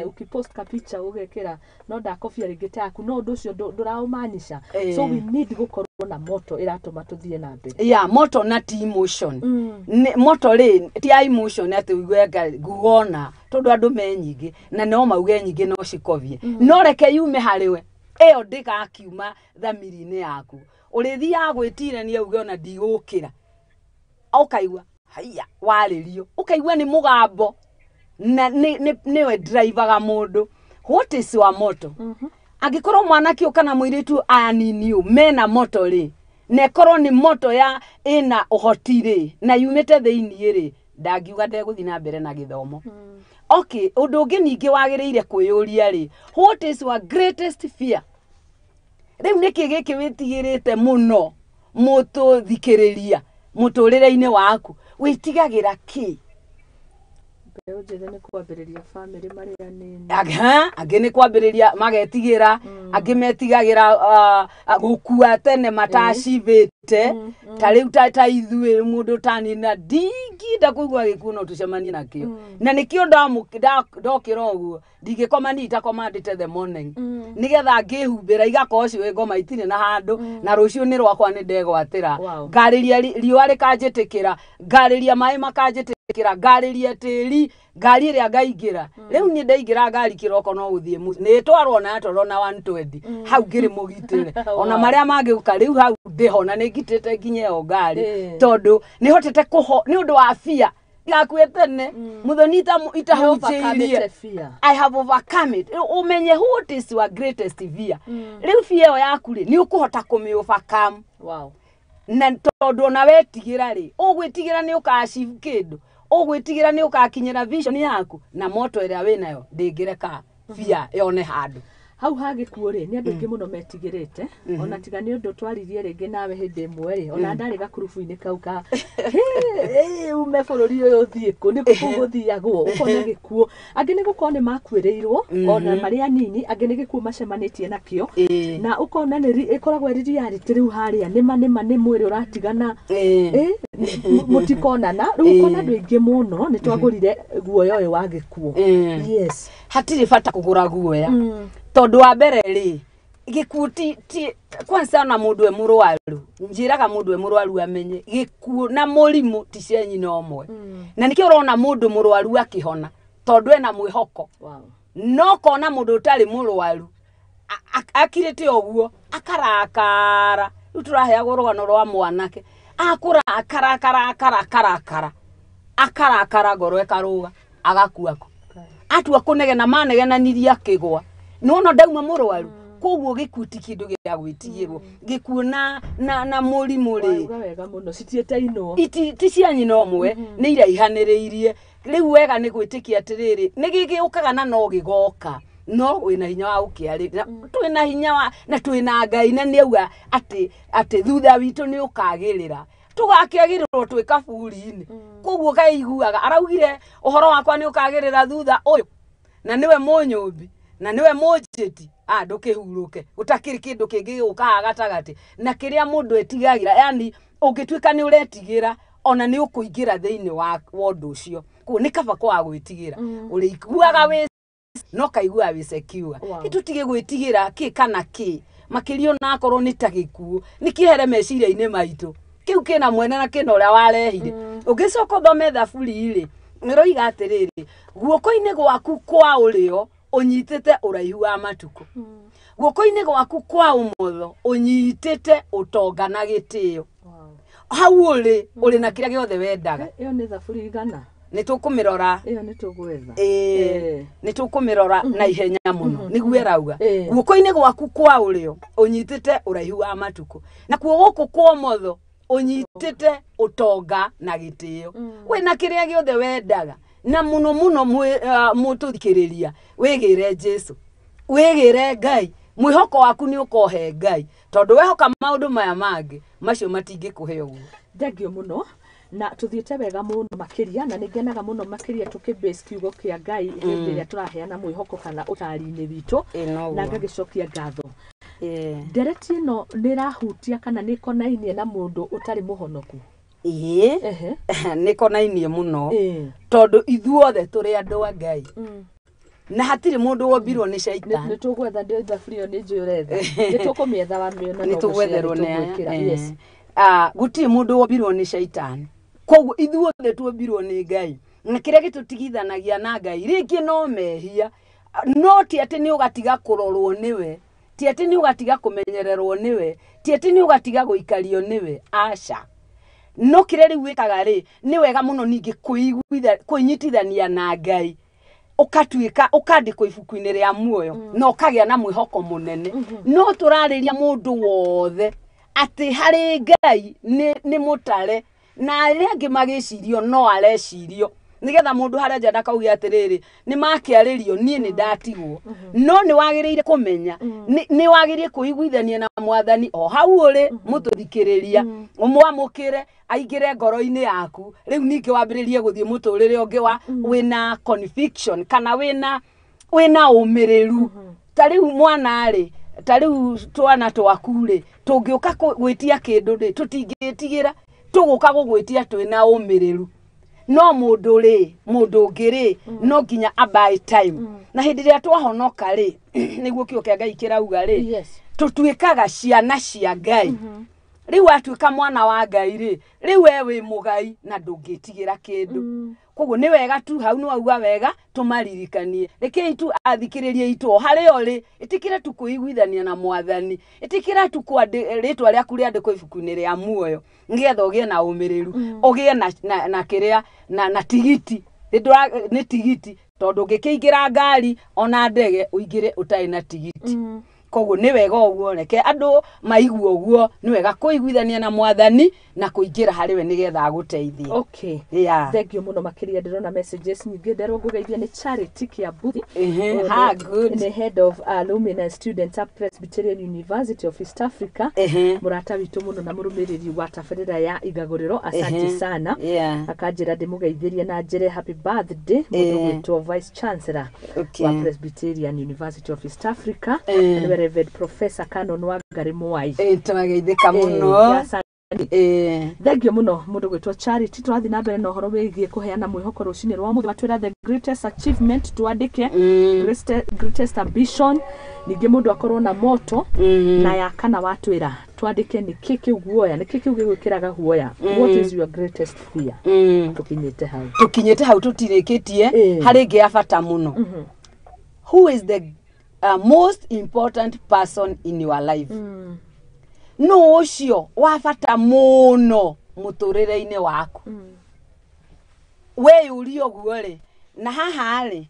Ukipost ka picture ũgekĩra no ndakobia rĩngĩ ta yaku, no ũndũ ũcio ndũraũmaanisha. So we need gũkorwo na motto ĩratũma tũthiĩ na mbere. Ya motto na ti emotion. Nĩ motto rĩ, ti ya emotion atĩ ũigue ngugona tondũ andũ me nyingĩ na no mauge nyingĩ no cikobie, no reke yume harĩ we, ĩyo ndĩgakiuma thamiri-inĩ yaku. Ũrĩthiaga gwĩtirania uge ona ndigũkĩra, ũkaigua haiya warĩrio, ũkaigua nĩ mũgambo na nĩwe drivaga mũndũ. What is your motto? Angĩkorwo mwanake ũyũ kana mũirĩtu aya nini ũũ mena motto rĩ, na ĩkorwo nĩ motto ya ĩna ũhoti rĩ, na yumĩte thĩiniĩ rĩ, ndangiuga ndegũthiĩ na mbere na gĩthomo. Okay, ũndũ ũngĩ ningĩ wagĩrĩire kwĩyũria rĩ, what is your greatest fear? Rĩu nĩkĩ gĩkĩ wĩtigĩrĩte mũno mũtũthikĩrĩria mũtũrĩre-inĩ waku? Wĩtigagĩra kĩ? Mbeũ njĩthĩ nĩ kwambĩrĩria bamĩrĩ marĩ anini. Angĩ nĩ kwambĩrĩria magetigĩra, angĩ metigagĩra gũkua tene matacibĩte. Ta rĩu ta ithuĩ mũndũ tani na ndingĩenda kũigua gĩkuũ no tũcemanie nakĩo. Na nĩkĩo ndokĩra ũguo ndingĩkoma niĩ itakomandĩte the morning, nĩgetha ngĩhumbĩra igakorwo ciũĩ ngoma itirĩ na handũ, na rũciũ nĩ rwakwa nĩ ndegwatĩra. Ngarĩria riũa rĩkanjĩtĩkĩra, ngarĩria maĩ makanjĩtĩkĩra, ngarĩria tĩri, ngari ĩrĩa ngaingĩra. Rĩu niĩ ndaingĩra ngari kĩroko no gũthiĩ nĩ ĩtwarwo na yatwarwo na 120 hau ngĩrĩ mũgitĩre. Ona marĩa mangĩũka rĩu hau ndĩho na nĩ ngitĩte nginya ĩyo ngari, tondũ nĩ hotete kũho nĩ ũndũ wa fear ndigakue tene mũthoni itahunjĩirie. Overcome fear. I have overcome it. Ũmenye what is your greatest fear. Rĩu fear ĩyo yaku rĩ, nĩ ũkũhota kũmĩ overcome. Na tondũ ona wetigĩra rĩ, ũgwĩtigĩra nĩ ũka-achieve kĩndũ, ũgwĩtigĩra nĩ ũgakinyĩra vision yaku, na motto ĩrĩa wĩnayo ndĩngĩreka fear yone handũ. Hau ha gĩkuũ rĩ, nĩ andũ aingĩ mũno metigĩrĩte, ona tiga nĩ ũndũ twaririe rĩngĩ nawe hĩndĩ ĩmwe rĩ, ona ndarĩ gakurubu-inĩ kau ka "Hĩ, ume bũrũri ũyũ ũthiĩ kũ, nĩ kũ gũthiagwo?" Ũkona gĩkuũ, angĩ nĩ gũkorwo nĩ makuĩrĩirwo ona marĩ anini, angĩ nĩ gĩkuũ macemanĩtie nakĩo, na ũkona nĩ ĩkoragwo ĩrĩ reality rĩu harĩa nĩma nĩma nĩ mwĩrĩ ũratigana, mũtikonana rĩu. Ũkona andũ aingĩ mũno nĩ twagũrire guoya ũyũ wa gĩkuũ. Yes. Hatirĩ bata kũgũra guoya, tondũ wa mbere rĩ, gĩkuũ ti kwanza ona mũndũ e mũrwaru, njĩraga mũndũ e mũrwaru amenye gĩkuũ na mũrimũ ti cia nyina ũmwe. Na nĩkĩo ũrona mũndũ mũrwaru akĩhona tondũ ena mwĩhoko. No kona mũndũ ũtarĩ mũrwaru akirĩte ũguo akarakara. Rĩu tũraheagwo rũgano rwa mwanake akũrakara akarakara akarakara akarakara, ngoro ĩkarũga, agakua kũ atua kũnegena manegenanirie akĩgwa, nĩwona ndauma mũrwaru. Koguo gĩkuũ ti kĩndũ gĩa gwĩtigĩrwo, gĩkuũ na mũrimũ rĩ, Wauga wega mũno, citiĩtainwo. Iti ti cia nyina ũmwe, nĩ iraihanĩrĩirie. Rĩu wega nĩ gwĩtĩkia atĩrĩrĩ, nĩ gĩgĩũkaga na no gĩgoka, no wĩna hinya wa gũkĩarĩria, twĩna hinya wa na twĩna Ngai, na nĩ auga atĩ thutha witũ nĩ ũkagĩrĩra, tũgakĩagĩrĩrwo twĩ kaburi-inĩ. Koguo kaiguaga araugire ũhoro wakwa nĩ ũkagĩrĩra thutha ũyũ, na nĩwe mũnyũmbi na nĩwe mũnjĩti, ndũkĩhurũke, gũtakĩrĩ kĩndũ kĩngĩ gĩgũka haha gatagatĩ. Na kĩrĩa mũndũ etigagĩra, yani ũngĩtuĩka nĩ ũretigĩra, ona nĩ ũkũingĩra thĩinĩ wa ũndũ ũcio. Koguo nĩ kaba kwaga gwĩtigĩra, ũrĩiguaga wĩ no kaiguaga wĩ secure. Tũtige gwĩtigĩra kĩ kana kĩ, makĩria onakorwo nĩ ta gĩkuũ, nĩ kĩehere meciria-inĩ maitũ. Kĩu kĩna mwene na kĩna ũrĩa warehire. Ũngĩcoka ũthome Thaburi rĩ, ĩroiga atĩrĩrĩ, guoko-inĩ gwaku kwa ũrĩo ũnyitĩte ũraihu wa matukũ, guoko-inĩ gwaku kwa ũmotho ũnyitĩte ũtonga na gĩtĩo. Hau ũrĩ na kĩrĩa gĩothe wendaga. Ĩyo nĩ Thaburi igana. Nĩ tũkũmĩrora. Ĩyo nĩ tũgwetha. Nĩ tũkũmĩrora na ihenya mũno. Nĩguo ĩrauga guoko-inĩ gwaku kwa ũrĩo ũnyitĩte ũraihu wa matukũ, nakuo gũkũ kwa ũmotho ũnyitĩte ũtonga na gĩtĩo. Wĩna kĩrĩa gĩothe wendaga, na mũno mũno mũtũthikĩrĩria, wĩgĩre Jesu, wĩgĩre Ngai, mwĩhoko waku nĩ ũkohe Ngai, tondũ wehoka maũndũ maya mangĩ macio matingĩkũhe ũguo. Thengio mũno, na tuthiĩte wega mũno makĩria, na nĩ ngenaga mũno makĩria tũkĩ-base kiugo kĩa Ngai hĩndĩ ĩrĩa tũraheana mwĩhoko kana ũtari-inĩ witũ. Ĩ, noguo. Na ngagĩcokia ngatho. Ndereti ĩno nĩ ĩrahutia kana nĩ ĩkonainie na mũndũ ũtarĩ mũhonoku? Ĩĩ. Ehe. Nĩ konainie mũno, Ĩĩ. tondũ ithuothe tũrĩ andũ a Ngai na hatirĩ mũndũ wombirwo nĩ caitani. Nĩ tũgwetha, ndĩ thaburia ĩyo nĩ njũĩ ũretha, nĩ tũkũmĩetha wamĩona. Nĩ No tũgwetherwo gũshare nĩ aya. tũgwĩkĩra. Yes. Ah, gũtirĩ mũndũ wombirwo nĩ caitani, koguo ithuothe tuombirwo nĩ Ngai, na kĩrĩa gĩtũtigithanagia na Ngai rĩngĩ no mehia, no ti atĩ nĩ ũgatiga kũrorwo nĩwe, ti atĩ nĩ ũgatiga kũmenyererwo nĩwe, ti atĩ nĩ ũgatiga gũikario nĩwe, aca. No kĩrĩa rĩu wĩkaga rĩ, nĩ wega mũno ningĩ kwĩnyitithania na Ngai, ũkatuĩka ũkandĩkwo ibuku-inĩ rĩa muoyo na ũkagĩa na mwĩhoko mũnene. No tũrarĩria mũndũ wothe atĩ harĩ Ngai nĩ mũtare, na arĩa angĩ magĩcirio no arecirio, nĩgetha mũndũ harĩa nja ndakauge atĩrĩrĩ, nĩ makĩarĩrio, niĩ nĩ ndatigwo. No nĩ wagĩrĩire kũmenya nĩ wagĩrĩire kũiguithania na Mwathani o hau ũrĩ mũtũthikĩrĩria, ũmwamũkĩre aingĩre ngoro-inĩ yaku. Rĩu ningĩ wambĩrĩrie gũthiĩ mũtũrĩre ũngĩ wa wĩna conviction kana wĩna ũmĩrĩru. Ta rĩu mwana rĩ, ta rĩu twana twaku rĩ, tũngĩũka gwĩtia kĩndũ rĩ, tũtingĩtigĩra, tũgũka gũgwĩtia twĩna ũmĩrĩru. No mũndũ rĩ, mũndũ ũngĩ rĩ, no nginya abuy time. Na hĩndĩ ĩrĩa twahonoka rĩ, nĩguo kĩo kĩa Ngai kĩrauga rĩ, tũtuĩkaga ciana cia Ngai. Rĩu watuĩka mwana wa Ngai rĩ, rĩu we wĩ mũgai na ndũngĩtigĩra kĩndũ. Koguo nĩ wega tu hau nĩ wauga wega, tũmaririkanie. Rekei tu athikĩrĩrie itũ o harĩa ũrĩ, ĩtĩkĩra tu kwĩiguithania na Mwathani, ĩtĩkĩra tu rĩtwa rĩaku rĩandĩkwo ibuku-inĩ rĩa muoyo, nĩgetha ũgĩe na ũmĩrĩru, ũgĩe na kĩrĩa na tigiti. Nĩ tigiti, tondũ ũngĩkĩingĩra ngari ona ndege ũingĩre ũtarĩ na tigiti. Koguo nĩ wega ũguo, reke andũ maigue ũguo, nĩ wega kũiguithania na Mwathani na kũingĩra harĩ we nĩgetha agũteithie. Okay. Yeah. Thank you mũno makĩria. Ndĩrona messages nyingĩ. Nderwo ngũgeithia nĩ Charity Kiambuthi. Ehe, Ũyũ ha, good. Nĩ head of alumni and students at Presbyterian University of East Africa. Mũrata witũ mũno na mũrũmĩrĩri wa tabarĩra ya Igagũrĩro, asante sana. Akanjĩra ndĩmũgeithĩrie na njĩre happy birthday mũndũ gwĩtwo vice chancellor wa Presbyterian University of East Africa, nĩwe Reverend Professor Canon Wangari Mwai. Twageithĩka mũno. Asante. Thank you mũno mũndũ gwĩtwo Charity. Tũrathiĩ na mbere na ũhoro wĩgiĩ kũheana mwĩhoko rũcinĩ rwa mũthĩ. Matwĩra the greatest achievement twandĩke, greatest ambition, ningĩ mũndũ akorwo na moto, na ya kana watwĩra twandĩke nĩ kĩ kĩu guoya, nĩ kĩ kĩu gĩgwĩkĩraga guoya, what is your greatest fear. Tũkinyĩte hau. Tũkinyĩte hau, tũtirĩkĩtie. Harĩ ĩngĩ ya bata mũno: who is the most important person in your life? Nũ ũcio wa bata mũno mũtũrĩre-inĩ waku? Weyũrie ũguo rĩ, na haha rĩ,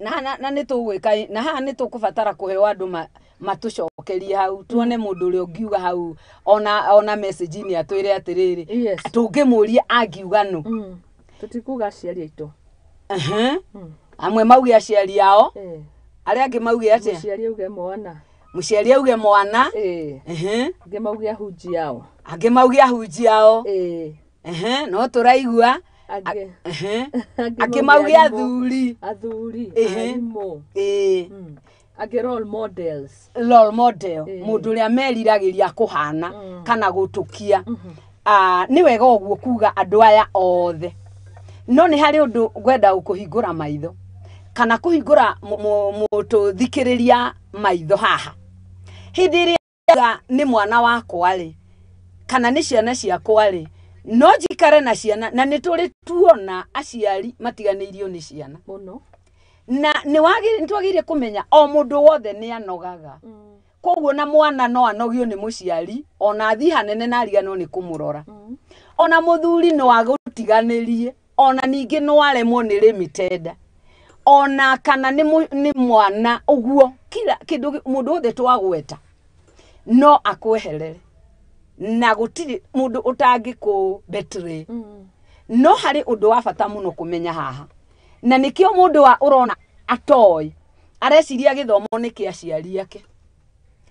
na nĩ tũgwĩka na haha nĩ tũkũbatara kũheo andũ matũcokerie hau, tuone mũndũ ũrĩa ũngiuga hau ona message-inĩ atwĩre atĩrĩrĩ, tũngĩmũria angiuga nũ. Tũtikuga aciari aitũ. Ehe. Amwe mauge aciari ao, arĩa angĩ mauge atĩa? Mũciari auge mwana. Mũciari auge mwana. Angĩ mauge ahunjia ao. Angĩ mauge ahunjia ao. Ehe, no tũraigua. Angĩ Angĩ angĩ mauge arimũ. Athuri. Athuri. Arimũ. Angĩ role models. Role model, mũndũ ũrĩa meriragĩria kũhana kana gũtũkia. Ah, nĩ wega ũguo kuga andũ aya othe, no nĩ harĩ ũndũ ngwenda kũhingũra maitho kana kũhingũra mũtũthikĩrĩria maitho haha. Hĩndĩ ĩrĩa nĩ mwana wakwa rĩ, kana nĩ ciana ciakwa rĩ, no njikare na ciana, na nĩ tũrĩ tuona aciari matiganĩirio nĩ ciana. Mũno. Na nĩ twagĩrĩire kũmenya o mũndũ wothe nĩ anogaga. Koguo na mwana no anogio nĩ mũciari, ona athiĩ hanene na ariganwo nĩ kũmũrora. Ona mũthuri no agũtiganĩrie, ona ningĩ no aremwo nĩ rĩmitenda, ona kana nĩ mwana ũguo, kila kĩndũ mũndũ wothe twagweta no akweherere, na gũtirĩ mũndũ ũtangĩkũ betray. No harĩ ũndũ wa bata mũno kũmenya haha, na nĩkĩo mũndũ wa ũrona atoĩ areciria gĩthomo nĩ kĩa aciari ake,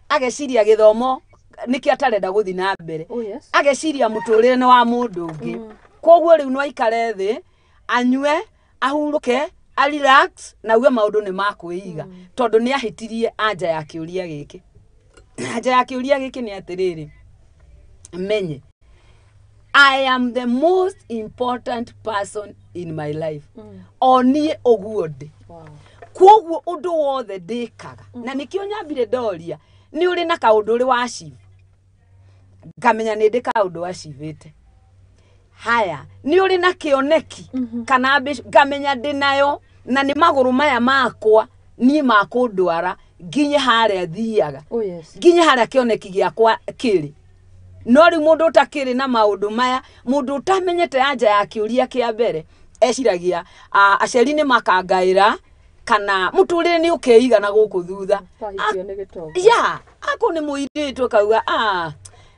ageciria gĩthomo nĩkĩo atarenda gũthiĩ na mbere, ageciria mũtũrĩre nĩ wa mũndũ ũngĩ. Koguo rĩu no aikare thĩ, anyue, ahurũke, arelax, na auge maũndũ nĩ makwĩiga, tondũ nĩ ahĩtirie anja ya kĩũria gĩkĩ. Anja ya kĩũria gĩkĩ nĩ atĩrĩrĩ, menye I am the most important person in my life. O niĩ ũguo ndĩ. Wow. Koguo ũndũ wothe ndĩkaga na nĩkĩo nyambire ndoria nĩ ũrĩ na kaũndũ ũrĩ wacive, ngamenya nĩ ndĩ kaũndũ wacivĩte. Haya, nĩ ũrĩ na kĩoneki kana ambition, ngamenya ndĩ nayo na nĩ magũrũ maya makwa niĩ makũndwara nginye harĩa thiaga. Oh yes. Nginye harĩa kĩoneki gĩakwa kĩrĩ. No rĩu mũndũ ũtakĩrĩ na maũndũ maya, mũndũ ũtamenyete anja ya kĩũria kĩa mbere, eciragia aciari nĩ makangaĩra kana mũtũrĩre nĩ ũkeigana gũkũ thutha. Twahikio nĩ gĩtonga. Ya ako nĩ mũirĩtu akauga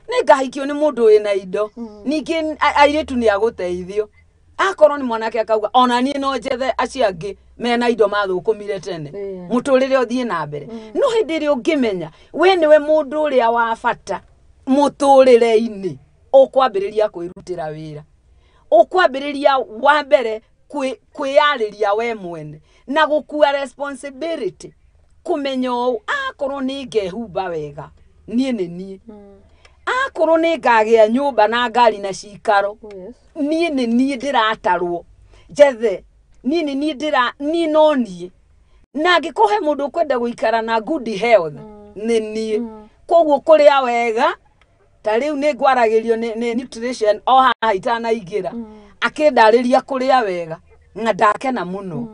nĩ ngahikio nĩ mũndũ wĩna indo. Ningĩ airĩtu nĩ agũteithio. Akorwo nĩ mwanake akauga ona niĩ no njethe acio angĩ mena indo mathũkũmire tene. Mũtũrĩre ũthiĩ na mbere. No hĩndĩ ĩrĩa ũngĩmenya we nĩwe mũndũ ũrĩa wa bata mũtũrĩre-inĩ, ũkwambĩrĩria kwĩrutĩra wĩra, ũkwambĩrĩria wa mbere kwĩyarĩria we mwene na gũkua responsibility, kũmenya ũũ akorwo nĩ ngehumba wega niĩ nĩ niĩ, akorwo nĩ ngagĩa nyũmba na ngari na cikaro. Oh yes. Niĩ nĩ niĩ ndĩratarwo njethe, niĩ nĩ niĩ ndĩra, niĩ no niĩ. Na angĩkorwo he mũndũ ũkwenda gũikara na good health nĩ niĩ. Koguo kũrĩa wega, ta rĩu nĩ ngwaragĩrio nĩ nutrition o haha itanaingĩra, akĩndarĩria kũrĩa wega na ndakena mũno.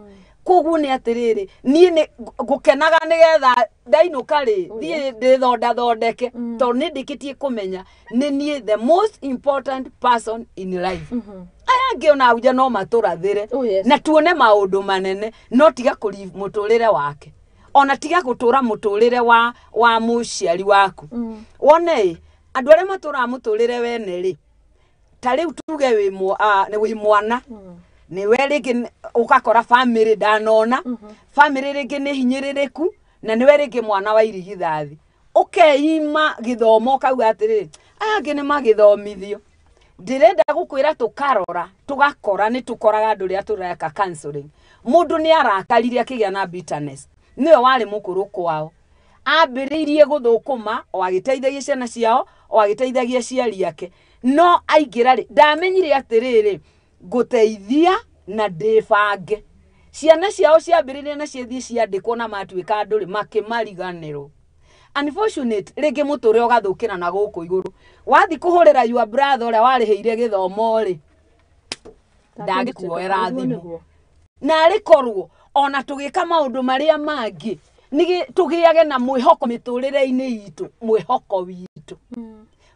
Koguo nĩ atĩrĩrĩ, niĩ nĩ ngũkenaga nĩgetha ndainũka rĩ thiĩ ndĩthondathondeke, tondũ nĩ ndĩkĩtie kũmenya nĩ niĩ the most important person in life. Aya angĩ ona ahunjia no matũrathĩre. Oh yes. Na tuone maũndũ manene, no tiga kũri mũtũrĩre wake, ona tiga gũtũra mũtũrĩre wa mũciari waku. Wone ĩ, andũ arĩa matũraga mũtũrĩre wene rĩ, ta rĩu tuge wĩ mwana, nĩwe rĩngĩ ũgakora family ndanona, family rĩngĩ nĩ hinyĩrĩrĩku, na nĩwe rĩngĩ mwana wa irigithathi, ũkeima gĩthomo ũkauga atĩrĩrĩ, aya angĩ nĩ magĩthomithio. Ndĩrenda gũkwĩra tũkarora tũgakora nĩ tũkoraga andũ rĩrĩa tũreka counseling, mũndũ nĩ arakarire akĩgĩa na bitterness, nĩwe warĩ mũkũrũ kwao, ambĩrĩirie gũthũkũma o agĩteithagia ciana ciao o agĩteithagia aciari ake, no aingĩra rĩ ndamenyire atĩrĩrĩ, ngũteithia na ndĩbange. Ciana ciao ciambĩrĩria na ciathiĩ ciandĩkwo na matuĩka andũ rĩ, makĩmariganĩrwo. Unfortunate rĩngĩ mũtũrĩre ũgathũkĩra na gũkũ igũrũ, wathiĩ kũhũrĩra your brother ũrĩa warĩhĩire gĩthomo rĩ, ndangĩkuoera thimũ. Na arĩ korwo ona tũgĩka maũndũ marĩa mangĩ nĩ tũgĩage na mwĩhoko mĩtũrĩre-inĩ itũ, mwĩhoko witũ.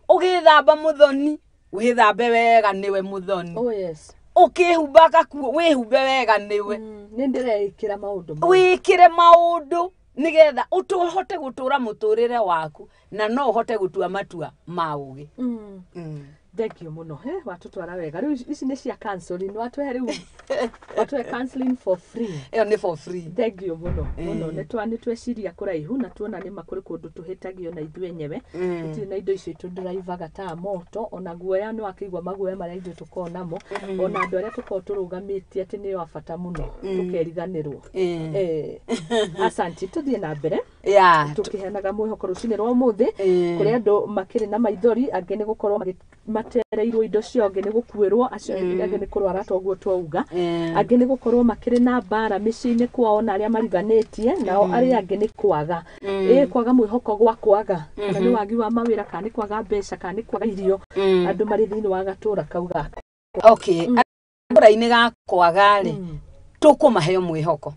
Ũgĩthamba mũthoni, wĩthambe wega nĩwe mũthoni. Oh yes. Ũkĩhumba gakuo, wĩhumbe wega nĩwe. Nĩ ndĩreĩkĩra maũndũ. Wĩkĩre maũndũ nĩgetha ũhote gũtũra mũtũrĩre waku na no ũhote gũtua matua ma ũgĩ. Thank you mũno. He watũtwara wega. Rĩu ici nĩ cia counseling, watũhe rĩu watũhe counseling for free. Ĩyo nĩ for free. Thank you mũno mũno. Nĩ tweciria kũraihu na tuona nĩ ma kũrĩ kũndũ tũhĩtagio na ithuĩ enyewe. Tũtirĩ na indo icio itũndrivaga ta moto, ona guoya nĩ wakĩigua maguoya marĩa ithuĩ tũkoragwo namo, ona andũ arĩa tũkoragwo tũrũgamĩtie atĩ nĩo a bata mũno, tũkeriganĩrwo. Asante, tũthiĩ na mbere. Tũkĩheanaga mwĩhoko rũcinĩ rwa ũmũthĩ kũrĩ andũ makĩrĩ na maithori, angĩ nĩ gũkorwo matereirwo indo ciao, angĩ nĩ gũkuĩrwo, acio angĩ nĩ kũrwara toguo twauga, angĩ nĩ gũkorwo makĩrĩ na mbara mĩciĩ-inĩ kwao na arĩa mariganĩtie nao, arĩa angĩ nĩ kwaga kwaga mwĩhoko gwa kwaga, kana nĩ wagi wa mawĩra, kana nĩ kwaga mbeca, kana nĩ kwaga irio, andũ marĩ thĩinĩ wa gatũra kau gakwa. Okay, gatũra-inĩ ga kwaga rĩ, tũkũmahe mwĩhoko,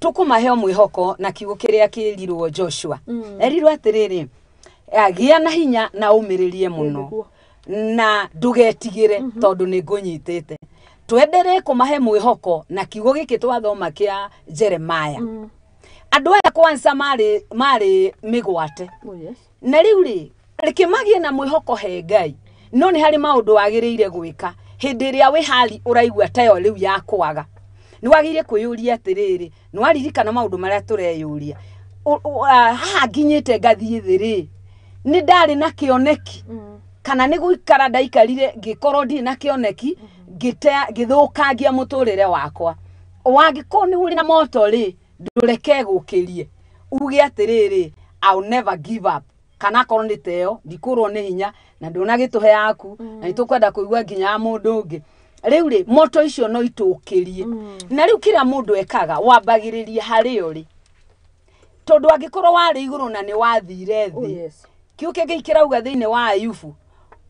tũkũmahe mwĩhoko na kiugo kĩrĩa kĩrirwo Joshua. Erirwo atĩrĩrĩ, gĩa na hinya na ũmĩrĩrie mũno na ndũgetigĩre tondũ nĩ ngũnyitĩte. Twenderee kũmahe mwĩhoko na kiugo gĩkĩ twathoma kĩa Jeremiah. Andũ aya kwanza marĩ mĩgwate. Oh yes. Na rĩu rĩ, reke magĩe na mwĩhoko he Ngai, no nĩ harĩ maũndũ wagĩrĩire gwĩka hĩndĩ ĩrĩa wĩ hali ũraigua tayo rĩu ya kwaga. Nĩ wagĩrĩire kwĩyũria atĩrĩrĩ, nĩ waririkana maũndũ marĩa tũreyũria, haha nginyĩte ngathiĩ thĩ rĩ, nĩ ndarĩ na kĩoneki kana nĩ gũikara ndaikarire ngĩkorwo ndirĩ na kĩoneki, ngĩthũkangia mũtũrĩre wakwa. Wangĩkorwo nĩ ũrĩ na moto rĩ, ndũreke gũkĩrie, uge atĩrĩrĩ, I'll never give up. Kana akorwo nĩ teo ndikũrwo nĩ hinya na ndũnagĩtũhe yaku na nĩtũkwenda kũigua nginya ya mũndũ ũngĩ. Rĩu rĩ moto icio no itũkĩrie. Na rĩu kĩrĩa mũndũ ekaga wambagĩrĩria harĩa ũrĩ, tondũ angĩkorwo warĩ igũrũ na nĩ wathire thĩ. Kiu kĩngĩ kĩrauga thĩinĩ wa Ayubu,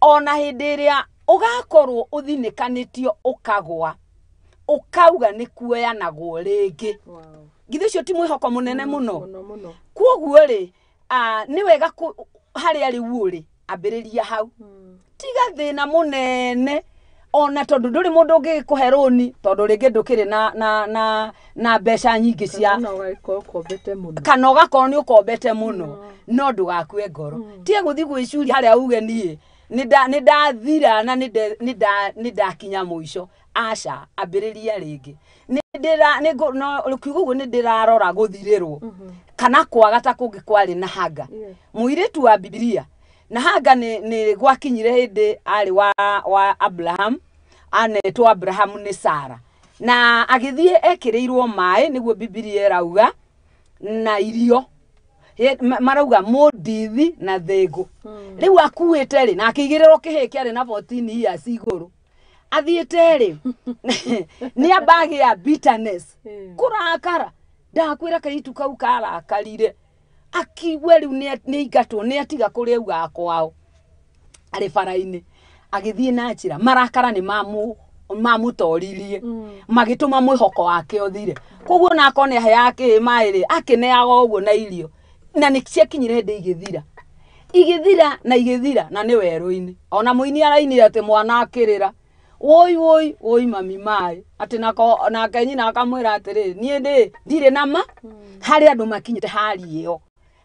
ona hĩndĩ ĩrĩa ũgakorwo ũthinĩkanĩtio ũkagwa ũkauga nĩ kuoyanagwo rĩngĩ. Githĩ ũcio ti mwĩhoko mũnene mũno? Kwoguo rĩ nĩ wega harĩa rĩu ũrĩ ambĩrĩria hau. Tiga thĩna mũnene ona tondũ ndũrĩ mũndũ ũngĩkũhe rũni tondũ rĩngĩ ndũkĩrĩ na mbeca nyingĩ cia kana ũgakorwo nĩ ũkombete mũno, no ndũgakue ngoro. Tiga gũthiĩ gwĩcuria harĩa uge niĩ nĩ ndathira na nĩ ndakinya mũico. Aca, ambĩrĩria rĩngĩ. Kiugo ũguo nĩ ndĩrarora gũthirĩrwo kana kwaga ta kũngĩ kwarĩ na Haga. Mũirĩtu wa Bibilia na Haga nĩ gwakinyire hĩndĩ arĩ wa Abraham, anetwo Abraham nĩ Sara, na agĩthiĩ ekĩrĩirwo maĩ nĩguo Bibilia ĩrauga na irio marauga mũndithi na thĩngũ. Rĩu akuĩte rĩ na akĩigĩrĩrwo kĩhĩĩ kĩarĩ na 14 years igũrũ. Athiĩte rĩ nĩ ambagĩa bitterness, kũrakara. Ndakwĩra kairĩtu kau karakarire akiigua rĩu nĩ aingatwo nĩ atiga kũrĩa augaga kwao arĩ bara-inĩ, agĩthiĩ na njĩra marakara nĩ mamũtoririe magĩtũma mwĩhoko wake ũthire. Koguo ona akorwo nĩ aheaga kĩhĩĩ maĩ rĩ akĩneaga ũguo na irio, na nĩ ciakinyire hĩndĩ igĩthira igĩthira na igĩthira na nĩ werũ-inĩ. Ona mũini arainire atĩ mwana akĩrĩra woi woi woi mami maĩ, atĩ nako nake nyina akamwĩra atĩrĩ niĩ ndĩ ndirĩ na ma. Harĩ andũ makinyĩte hali ĩyo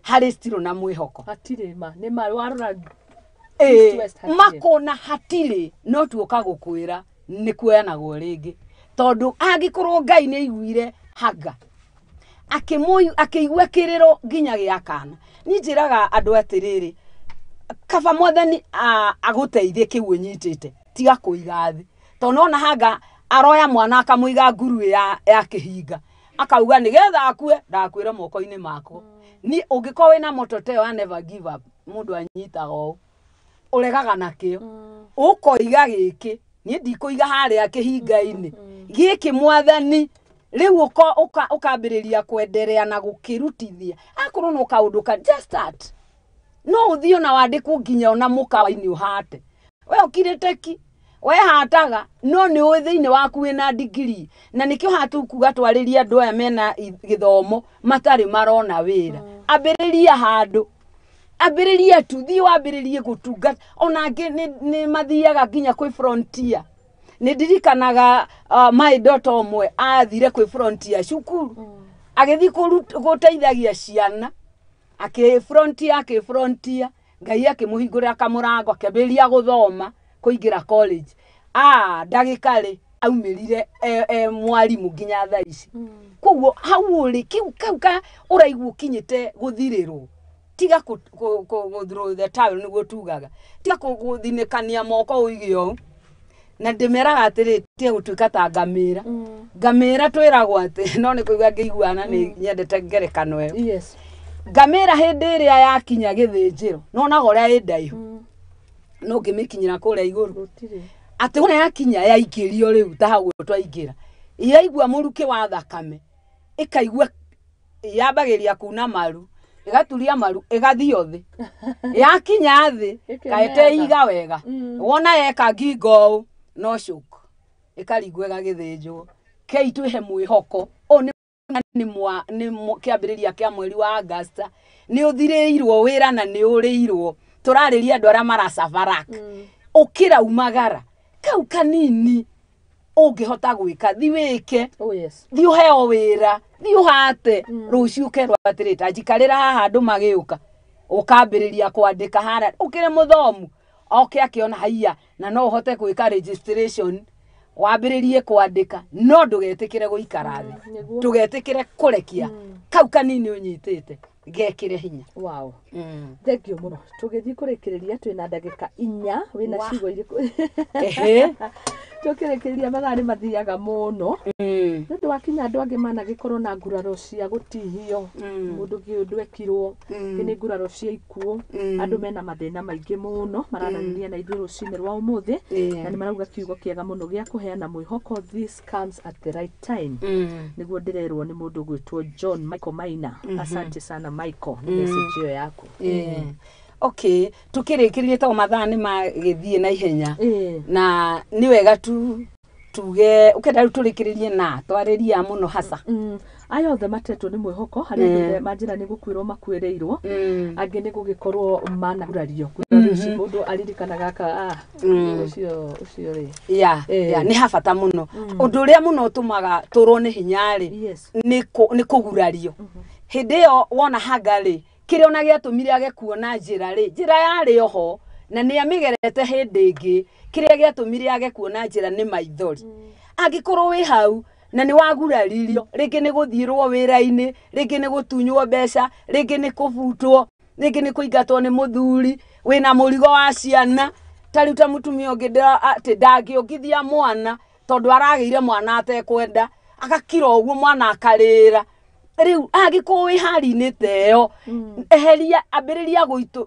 harĩ still na mwĩhoko hatirĩ ma nĩ ma warora makona hatirĩ, no tuoka gũkwĩra nĩ kuoyanagwo rĩngĩ tondũ angĩkorwo Ngai nĩ aiguire Haga akĩigua kĩrĩro nginya gĩa kana. Niĩ njĩraga andũ atĩrĩrĩ, kaba mwathani agũteithie kĩu ũnyitĩte tiga kũiga thĩ, tondũ nona Haga aroya mwana akamũiga nguruĩ ya kĩhinga akauga nĩgetha akue ndakwĩra moko-inĩ makwa. Niĩ ũngĩkorwo wĩna moto ta ĩyo ya never give up, mũndũ anyitaga ũũ ũregaga nakĩo ũkoiga gĩkĩ niĩ ndikũiga harĩa kĩhinga-inĩ gĩkĩ mwathani. Rĩu ũkambĩrĩria kwenderea na gũkĩrutithia akorwo no kaũndũ ka just start, no ũthiĩ ona wandĩkwo nginya ona mũkawa-inĩ ũhate. We ũkirĩte ki we hataga no nĩ ũĩ thĩinĩ waku wĩna degree, na nĩkĩo hatukuga twarĩria andũ aya mena gĩthomo matarĩ marona wĩra. Ambĩrĩria handũ, ambĩrĩria tu, thiĩ wambĩrĩrie gũtungata. Ona angĩ nĩ mathiaga nginya kwĩ frontier. Nĩ ndirikanaga my daughter ũmwe athire kwĩ frontier cukuru agĩthiĩ gũteithagia ciana akĩ frontier Ngai akĩmũhingũrĩra kamũrango akĩambĩrĩria gũthoma kũingĩra college. Ndagĩka rĩ aumĩrire mwarimũ nginya thaa ici. Koguo hau ũrĩ kĩu kau ka ũraigua ũkinyĩte gũthirĩrwo, tiga kũ throw the towel nĩguo tugaga, tiga gũthinĩkania moko ũige ũũ. Na ndĩmeraga atĩrĩ tiga gũtuĩka ta ngamĩra. Ngamĩra twĩragwo atĩ no nĩ kũigua ngĩiguana nĩ nyendete ngerekano ĩyo. Ngamĩra hĩndĩ ĩrĩa yakinya gĩthĩnjĩro nonaga ũrĩa ĩ ndaihu, no ngĩmĩkinyĩra kũrĩa igũrũ atĩ wona yakinya yaingĩrio rĩu ta hau twaingĩra yaigua mũrukĩ wa thakame ĩkaigua yambagĩria kuna maru ĩgaturia maru ĩgathio thĩ yakinya thĩ kaĩte iga wega wona yeka ngingo ũũ no shock ĩkarigwo ĩgagĩthĩnjwo. Kei twĩhe mwĩhoko ũũ nĩ kĩambĩrĩria kĩa mweri wa August nĩ ũthirĩirwo wĩra na nĩ ũrĩirwo. Tũrarĩria andũ arĩa maracabarak ũkĩra umagara kau kanini ũngĩhota gwĩka thi wĩke. Thi ũheo wĩra, thi ũhate rũciũ ũkerwo atĩrĩ ta njikarĩra haha andũ magĩũka ũkambĩrĩria kwandĩka harĩa ũkĩrĩ mũthomu oke akĩona haiya na no ũhote gwĩka registration wambĩrĩrie kwandĩka, no ndũgetĩkĩre gũikara thĩ, ndũgetĩkĩre kũrekia kau kanini ũnyitĩte gekĩre hinya. Wow. Thank you mũno. Tũgĩthiĩ kũrĩkĩrĩria twĩna ndagĩka 4 wĩna ciugo irĩkũ? Tũkĩrĩkĩrĩria mathaa nĩ mathiaga mũno. Nĩ ũndũ wa kinya andũ angĩ managĩkorwo na nguraro cia gũtihio, mũndũ kĩũndũ ekirwo, nĩ nguraro cia ikuũ, andũ mena mathĩna maingĩ mũno marananĩria na ithuĩ rũcinĩ rwa ũmũthĩ, na nĩ marauga kiugo kĩega mũno gĩa kũheana mwĩhoko, this comes at the right time. Nĩguo ndĩrerwo nĩ mũndũ ũgwĩtwo John Michael Maina. Asante sana Michael nĩ message ĩyo yaku. Okay, tukĩrĩkĩrĩrie to mathaa nĩ magĩthiĩ na ihenya, na nĩ wega tu tuge ukenda rĩu tũrĩkĩrĩrie na twarĩria mũno hasa. Aya othe matetwo nĩ mwĩhoko harĩa andũ manjĩra nĩ gũkuĩrwo makuĩrĩirwo, angĩ nĩ gũgĩkorwo managurario. Mũndũ aririkanaga aka ũcio ũcio rĩ. Ya, nĩ habata mũno. Ũndũ ũrĩa mũno ũtũmaga tũrwo nĩ hinya rĩ, nĩ kũgurario. Hĩndĩ ĩyo wona Haga rĩ, kĩrĩa ona gĩatũmire age kuona njĩra rĩ, njĩra yarĩ oho na nĩ amĩgerete hĩndĩ ĩngĩ, kĩrĩa gĩatũmire age kuona njĩra nĩ maithori. Angĩkorwo wĩ hau na nĩ waguraririo, rĩngĩ nĩ gũthirwo wĩra-inĩ, rĩngĩ nĩ gũtunywo mbeca, rĩngĩ nĩ kũbutwo, rĩngĩ nĩ kũingatwo nĩ mũthuri, wĩna mũrigo wa ciana, ta rĩu ta mũtumia ũngĩ atĩ ndangĩongithia mwana tondũ aragĩire mwana atekwenda, agakira ũguo mwana akarĩra. Rĩu angĩkorwo wĩ hari-inĩ ta ĩyo, eheria, ambĩrĩria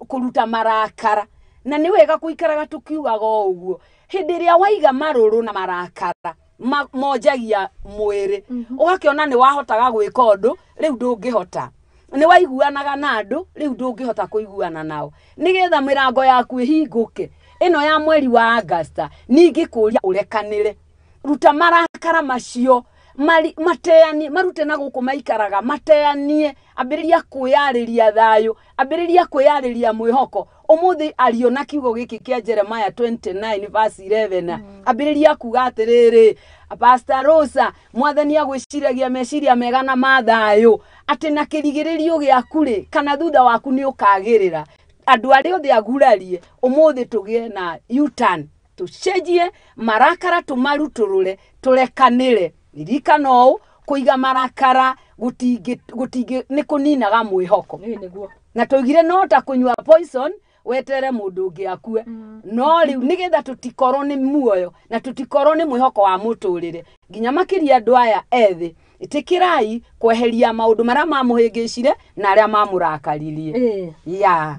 kũruta marakara. Na nĩ wega gũikaraga tũkiugaga o ũguo. Hĩndĩ ĩrĩa waiga marũrũ na marakara, monjagia mwĩrĩ. Ũgakĩona nĩ wahotaga gwĩka ũndũ, rĩu ndũngĩhota. Nĩ waiguanaga na andũ, rĩu ndũngĩhota kũiguana nao. Nĩgetha mĩrango yaku ĩhingũke, ĩno ya mweri wa Augusta, ningĩ kũria ũrekanĩre. Ruta marakara macio, mateanie, marute na gũkũ maikaraga, mateanie, ambĩrĩria kwĩyarĩria thayũ, ambĩrĩria kwĩyarĩria mwĩhoko. Ũmũthĩ ario na kiugo gĩkĩ kĩa Jeremiah 29 verse 11, ambĩrĩria kuga atĩrĩrĩ, Pastor Rosa, mwathani agwĩciragia meciria mega na ma thayũ, atĩ na kĩrigĩrĩrio gĩaku rĩ, kana thutha waku nĩ ũkagĩrĩra. Andũ arĩa othe agurarie, ũmũthĩ tũgĩe na U-turn, tũcenjie marakara, tũmarutũrũre, tũrekanĩre. Ririkana ũũ, kũiga marakara gũtingĩ nĩ kũninaga mwĩhoko. Na tũigire no ta kũnyua poison wetere mũndũ ũngĩ akue. No rĩu nĩgetha tũtikorwo nĩ muoyo na tũtikorwo nĩ mwĩhoko wa mũtũrĩre, nginya makĩria andũ aya ethĩ, ĩtĩkĩrai kweheria maũndũ marĩa mamũhĩngĩcire na arĩa mamũrakaririe.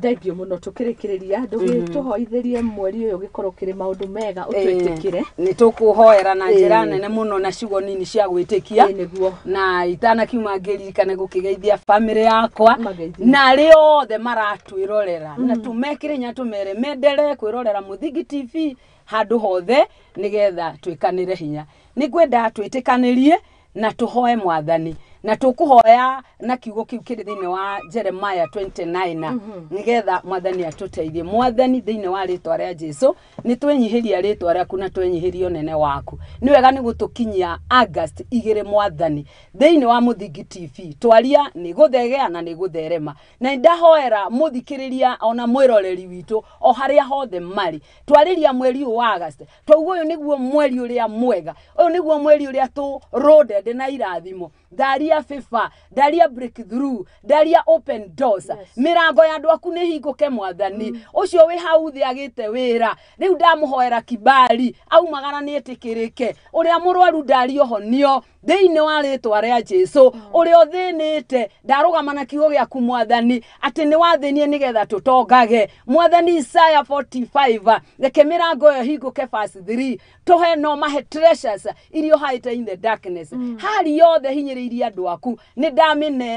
Thengiũ mũno. Tũkĩrĩkĩrĩria, ndũgĩtũhoithĩrie mweri ũyũ ũgĩkorwo ũkĩrĩ maũndũ mega, ũtwĩtĩkĩre. Nĩ tũkũhoera na njĩra nene mũno na ciugo nini cia gwĩtĩkia. Na itanakiuma ngĩririkane gũkĩgeithia bamĩrĩ yakwa na arĩa othe maratwĩrorera, na tũmekĩre hinya, tũmere mendere kwĩrorera Mũthingi TV handũ hothe nĩgetha twĩkanĩre hinya. Nĩngwenda twĩtĩkanĩrie na tũhoe mwathani, na tũkũhoya na kiugo kĩu kĩrĩ thĩinĩ wa Jeremiah 29, nĩgetha mwathani atũteithie. Mwathani, thĩinĩ wa rĩtwa rĩa Jesu, nĩ twenyihĩria rĩtwa rĩaku na twenyihĩria ũnene waku. Nĩ wega nĩ gũtũkinyia August 2 mwathani, thĩinĩ wa Mũthingi TV twaria nĩ gũthegea na nĩ gũtherema. Na ndahoera mũthikĩrĩria ona mwĩroreri witũ o harĩa hothe marĩ, twarĩria mweri ũyũ wa August, twauga ũyũ nĩguo mweri ũrĩa mwega, ũyũ nĩguo mweri ũrĩa tũ na irathimo, ndaria favor, ndaria breakthrough, ndaria open doors. Mĩrango ya andũ aku nĩ hingũke mwathani. Ũcio wĩ hau thĩ agĩte wĩra, rĩu ndamũhoera kibali, aumagara nĩ etĩkĩrĩke. Ũrĩa mũrwaru ndaria ũhonio thĩinĩ wa rĩtwa rĩa Jesu. Ũrĩa ũthĩnĩte ndarũgama na kiugo gĩaku mwathani, atĩ nĩ wathĩnie nĩgetha tũtongage. Mwathani, Isaiah 45, reke mĩrango ĩyo hingũke verse 3, tũhe no mahe treasures iria ũhaĩte in the darkness. Hari yothe hinyĩrĩirie andũ aku, nĩ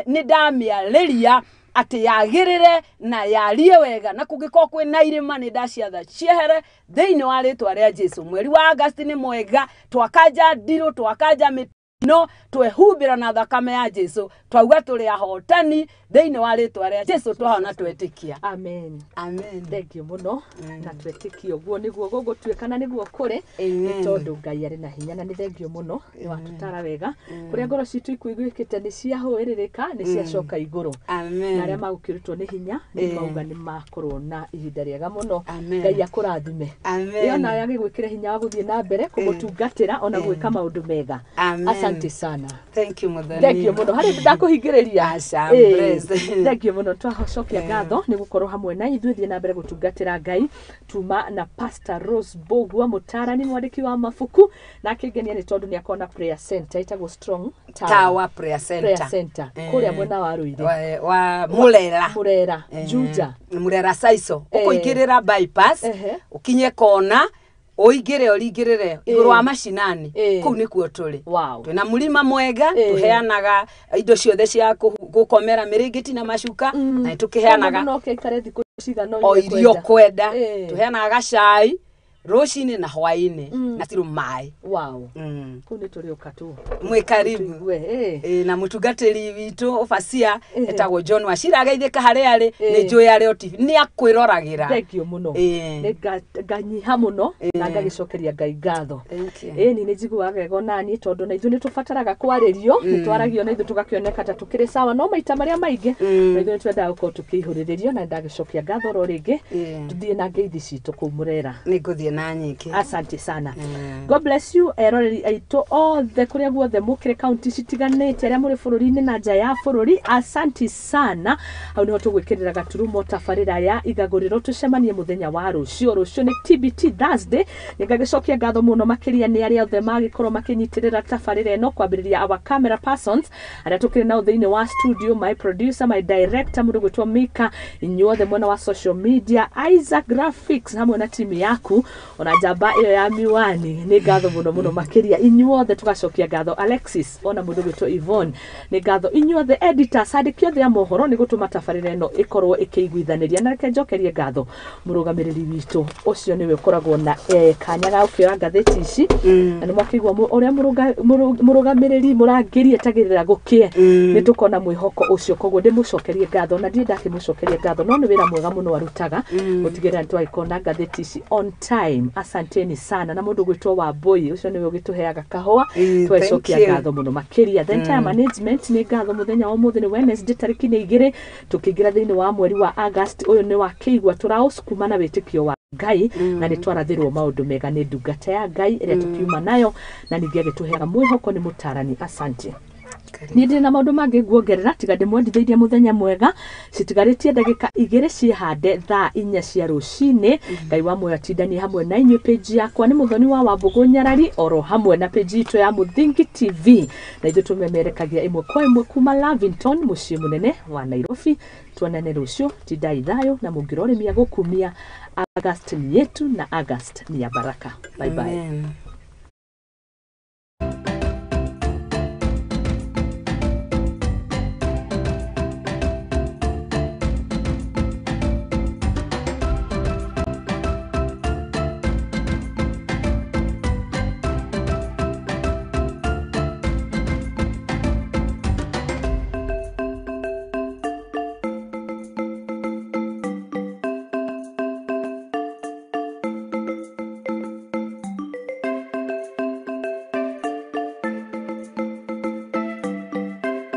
ndamĩarĩria atĩ yagĩrĩre na yarie wega, na kũngĩkorwo kwĩna irĩma nĩ ndaciatha ciehere thĩinĩ wa rĩtwa rĩa Jesu. Mweri wa August nĩ mwega, twakanja ndirũ, twakanja mĩtino, twehumbĩra na thakame ya Jesu, twauga tũrĩ ahotani thĩinĩ wa rĩtwa rĩa Jesu, twahona twetĩkia. Amen. Amen. Thengiũ mũno. Na twetĩkia ũguo nĩguo gũgũtuĩka na nĩguo kũrĩ, nĩ tondũ Ngai arĩ na hinya. Na nĩ thengiũ mũno, nĩ watũtara wega. Kũrĩa ngoro citũ ikuiguĩkĩte nĩ ciahũĩrĩrĩka, nĩ ciacoka igũrũ. Na arĩa magũkĩrĩtwo nĩ hinya nĩ mauga nĩ makorwo na ihinda rĩega mũno. Ngai akũrathime. Ĩyo nawe agĩgwĩkĩre hinya wa gũthiĩ na mbere kũmũtungatĩra ona gwĩka maũndũ mega. Asante. Asante sana. Thank you, Muthoni. Thank you muno. Harĩ ndakũhingĩrĩria. Aca, I'm blessed. Thank you muno. Twacokia ngatho nĩ gũkorwo hamwe na ithuĩ. Thiĩ na mbere gũtungatĩra Ngai. Tuma na Pastor Rose Mbũgua, mũtarani, mwandĩki wa mabuku, na akĩngenia nĩ tondũ nĩ akorwo na prayer center ĩtagwo Strong Tower, Tower Prayer Center. Prayer Center kũrĩa mwena wa Rũirĩ, wa Murera. Murera, Juja. Murera Saico. Ũkũingĩrĩra bypass, ũkinye kona, ũingĩre ũringĩrĩre igũrũ wa macinani, kũu nĩkuo tũrĩ. Twĩna mũrima mwega, tũheanaga indo ciothe cia gũkomera, mĩrĩngĩti na macuka, na nĩtũkĩheanaga no kĩikare thikũ cigana o ũrĩa irio ũkwenda. Kwenda. Tũheanaga gacai rũcinĩ na hwaĩ-inĩ na tirũ maĩ. Kũu nĩ tũrĩũka tu. Mwĩ karibu. Tũigue. Ĩ, na mũtungatĩri witũ ũbacia etagwo John Wachira, ageithĩka harĩa arĩ. Nĩ njũĩ arĩ o TV nĩ akwĩroragĩra. Thank you mũno. Nĩ nganyiha mũno na ngagĩcokeria Ngai ngatho. Thank you. Ĩni nĩ njiguaga wega onaniĩ, tondũ na ithuĩ nĩ tũbataraga kwarĩrio, nĩ twaragio na ithuĩ tũgakĩoneka ta tũkĩrĩ sawa, no maita marĩa maingĩ na ithuĩ nĩ twendaga gũkorwo tũkĩihũrĩrĩrio, na ndagĩcokia ngatho oro rĩngĩ. Tũthiĩ na ngeithi citũ kũu Mũrera. Nĩ ngũthiĩ na nyingĩ. Asante sana. God bless you, eroreri aitũ othe kũrĩa guothe mũkĩrĩ, kaunti citiganĩte, arĩa mũrĩ bũrũri-inĩ na nja ya bũrũri, asanti sana. Hau nĩho tũgwĩkĩrĩra gaturumo tabarĩra ya Igagũrĩro. Tũcemanie mũthenya wa rũciũ. Rũciũ nĩ TBT Thursday. Nĩ ngagĩcokia ngatho mũno makĩria nĩ arĩa othe magĩkorwo makĩnyitĩrĩra tabarĩra ĩno, kwambĩrĩria our camera persons arĩa tũkĩrĩ nao thĩinĩ wa studio, my producer, my director mũndũ gwĩtwo Mika, inyuothe mwena wa social media, Isaac Graphics hamwe na timu yaku, ona njamba ĩyo ya miwani, nĩ ngatho mũno mũno makĩria. Inyuothe tũgacokia ngatho, Alexis, ona mũndũ gwĩtwo Yvonne, nĩ ngatho inyuothe editors, andĩki othe a mohoro, nĩ gũtũma tabarĩra ĩno ĩkorwo ĩkĩiguithanĩria. Na reke njokerie ngatho mũrũgamĩrĩri witũ, ũcio nĩwe ũkoragwo na kanya ga gũkĩoya ngathĩti ici, na nĩ mwakĩigua ũrĩa mũrũgamĩrĩri mũrangĩri etagĩrĩra gũkĩe nĩ tũkona mwĩhoko ũcio. Koguo ndĩmũcokerie ngatho, na ndirĩ ndakĩmũcokeria ngatho, no nĩ wĩra mwega mũno arutaga gũtigĩrĩra nĩ twagĩkorwo na ngathĩti ici on time. Asanteni sana. Na mũndũ gwĩtwo Wambui, ũcio nĩwe ũgĩtũheaga kahũa, twacokia Thank you. ngatho mũno makĩria. The entire management, nĩ ngatho. Mũthenya wa ũmũthĩ nĩ Wednesday, tarĩki nĩ 2, tũkĩingĩra thĩinĩ wa mweri wa August. Ũyũ nĩ wa kĩigua tũraũcukuma na wĩtĩkio wa Ngai, na nĩ twarathĩrwo maũndũ mega nĩ ndungata ya Ngai ĩrĩa tũkiuma nayo, na ningĩ agĩtũheaga mwĩhoko nĩ mũtarani. Asante. Niĩ ndĩ na maũndũ mangĩ nguongerera, tiga ndĩmwendithĩirie mũthenya mwega. Citigarĩtie ndagĩka 2 ciĩhande thaa 4 cia rũcinĩ. Ngai wa muoyo atindanie hamwe na inyuĩ. Page yakwa nĩ Mũthoni wa Wambũgũ Nyarari, oro hamwe na page itũ ya Mũthingi TV, na ithuĩ tũmemerekagia ĩmwe kwa ĩmwe kuma Lavington, mũciĩ mũnene wa Nairobi. Tuonane rũciũ. Tindai thayũ, na mũngĩrorĩmia gũkumia. August ni yetu na August ni ya baraka. Bye bye. Amen.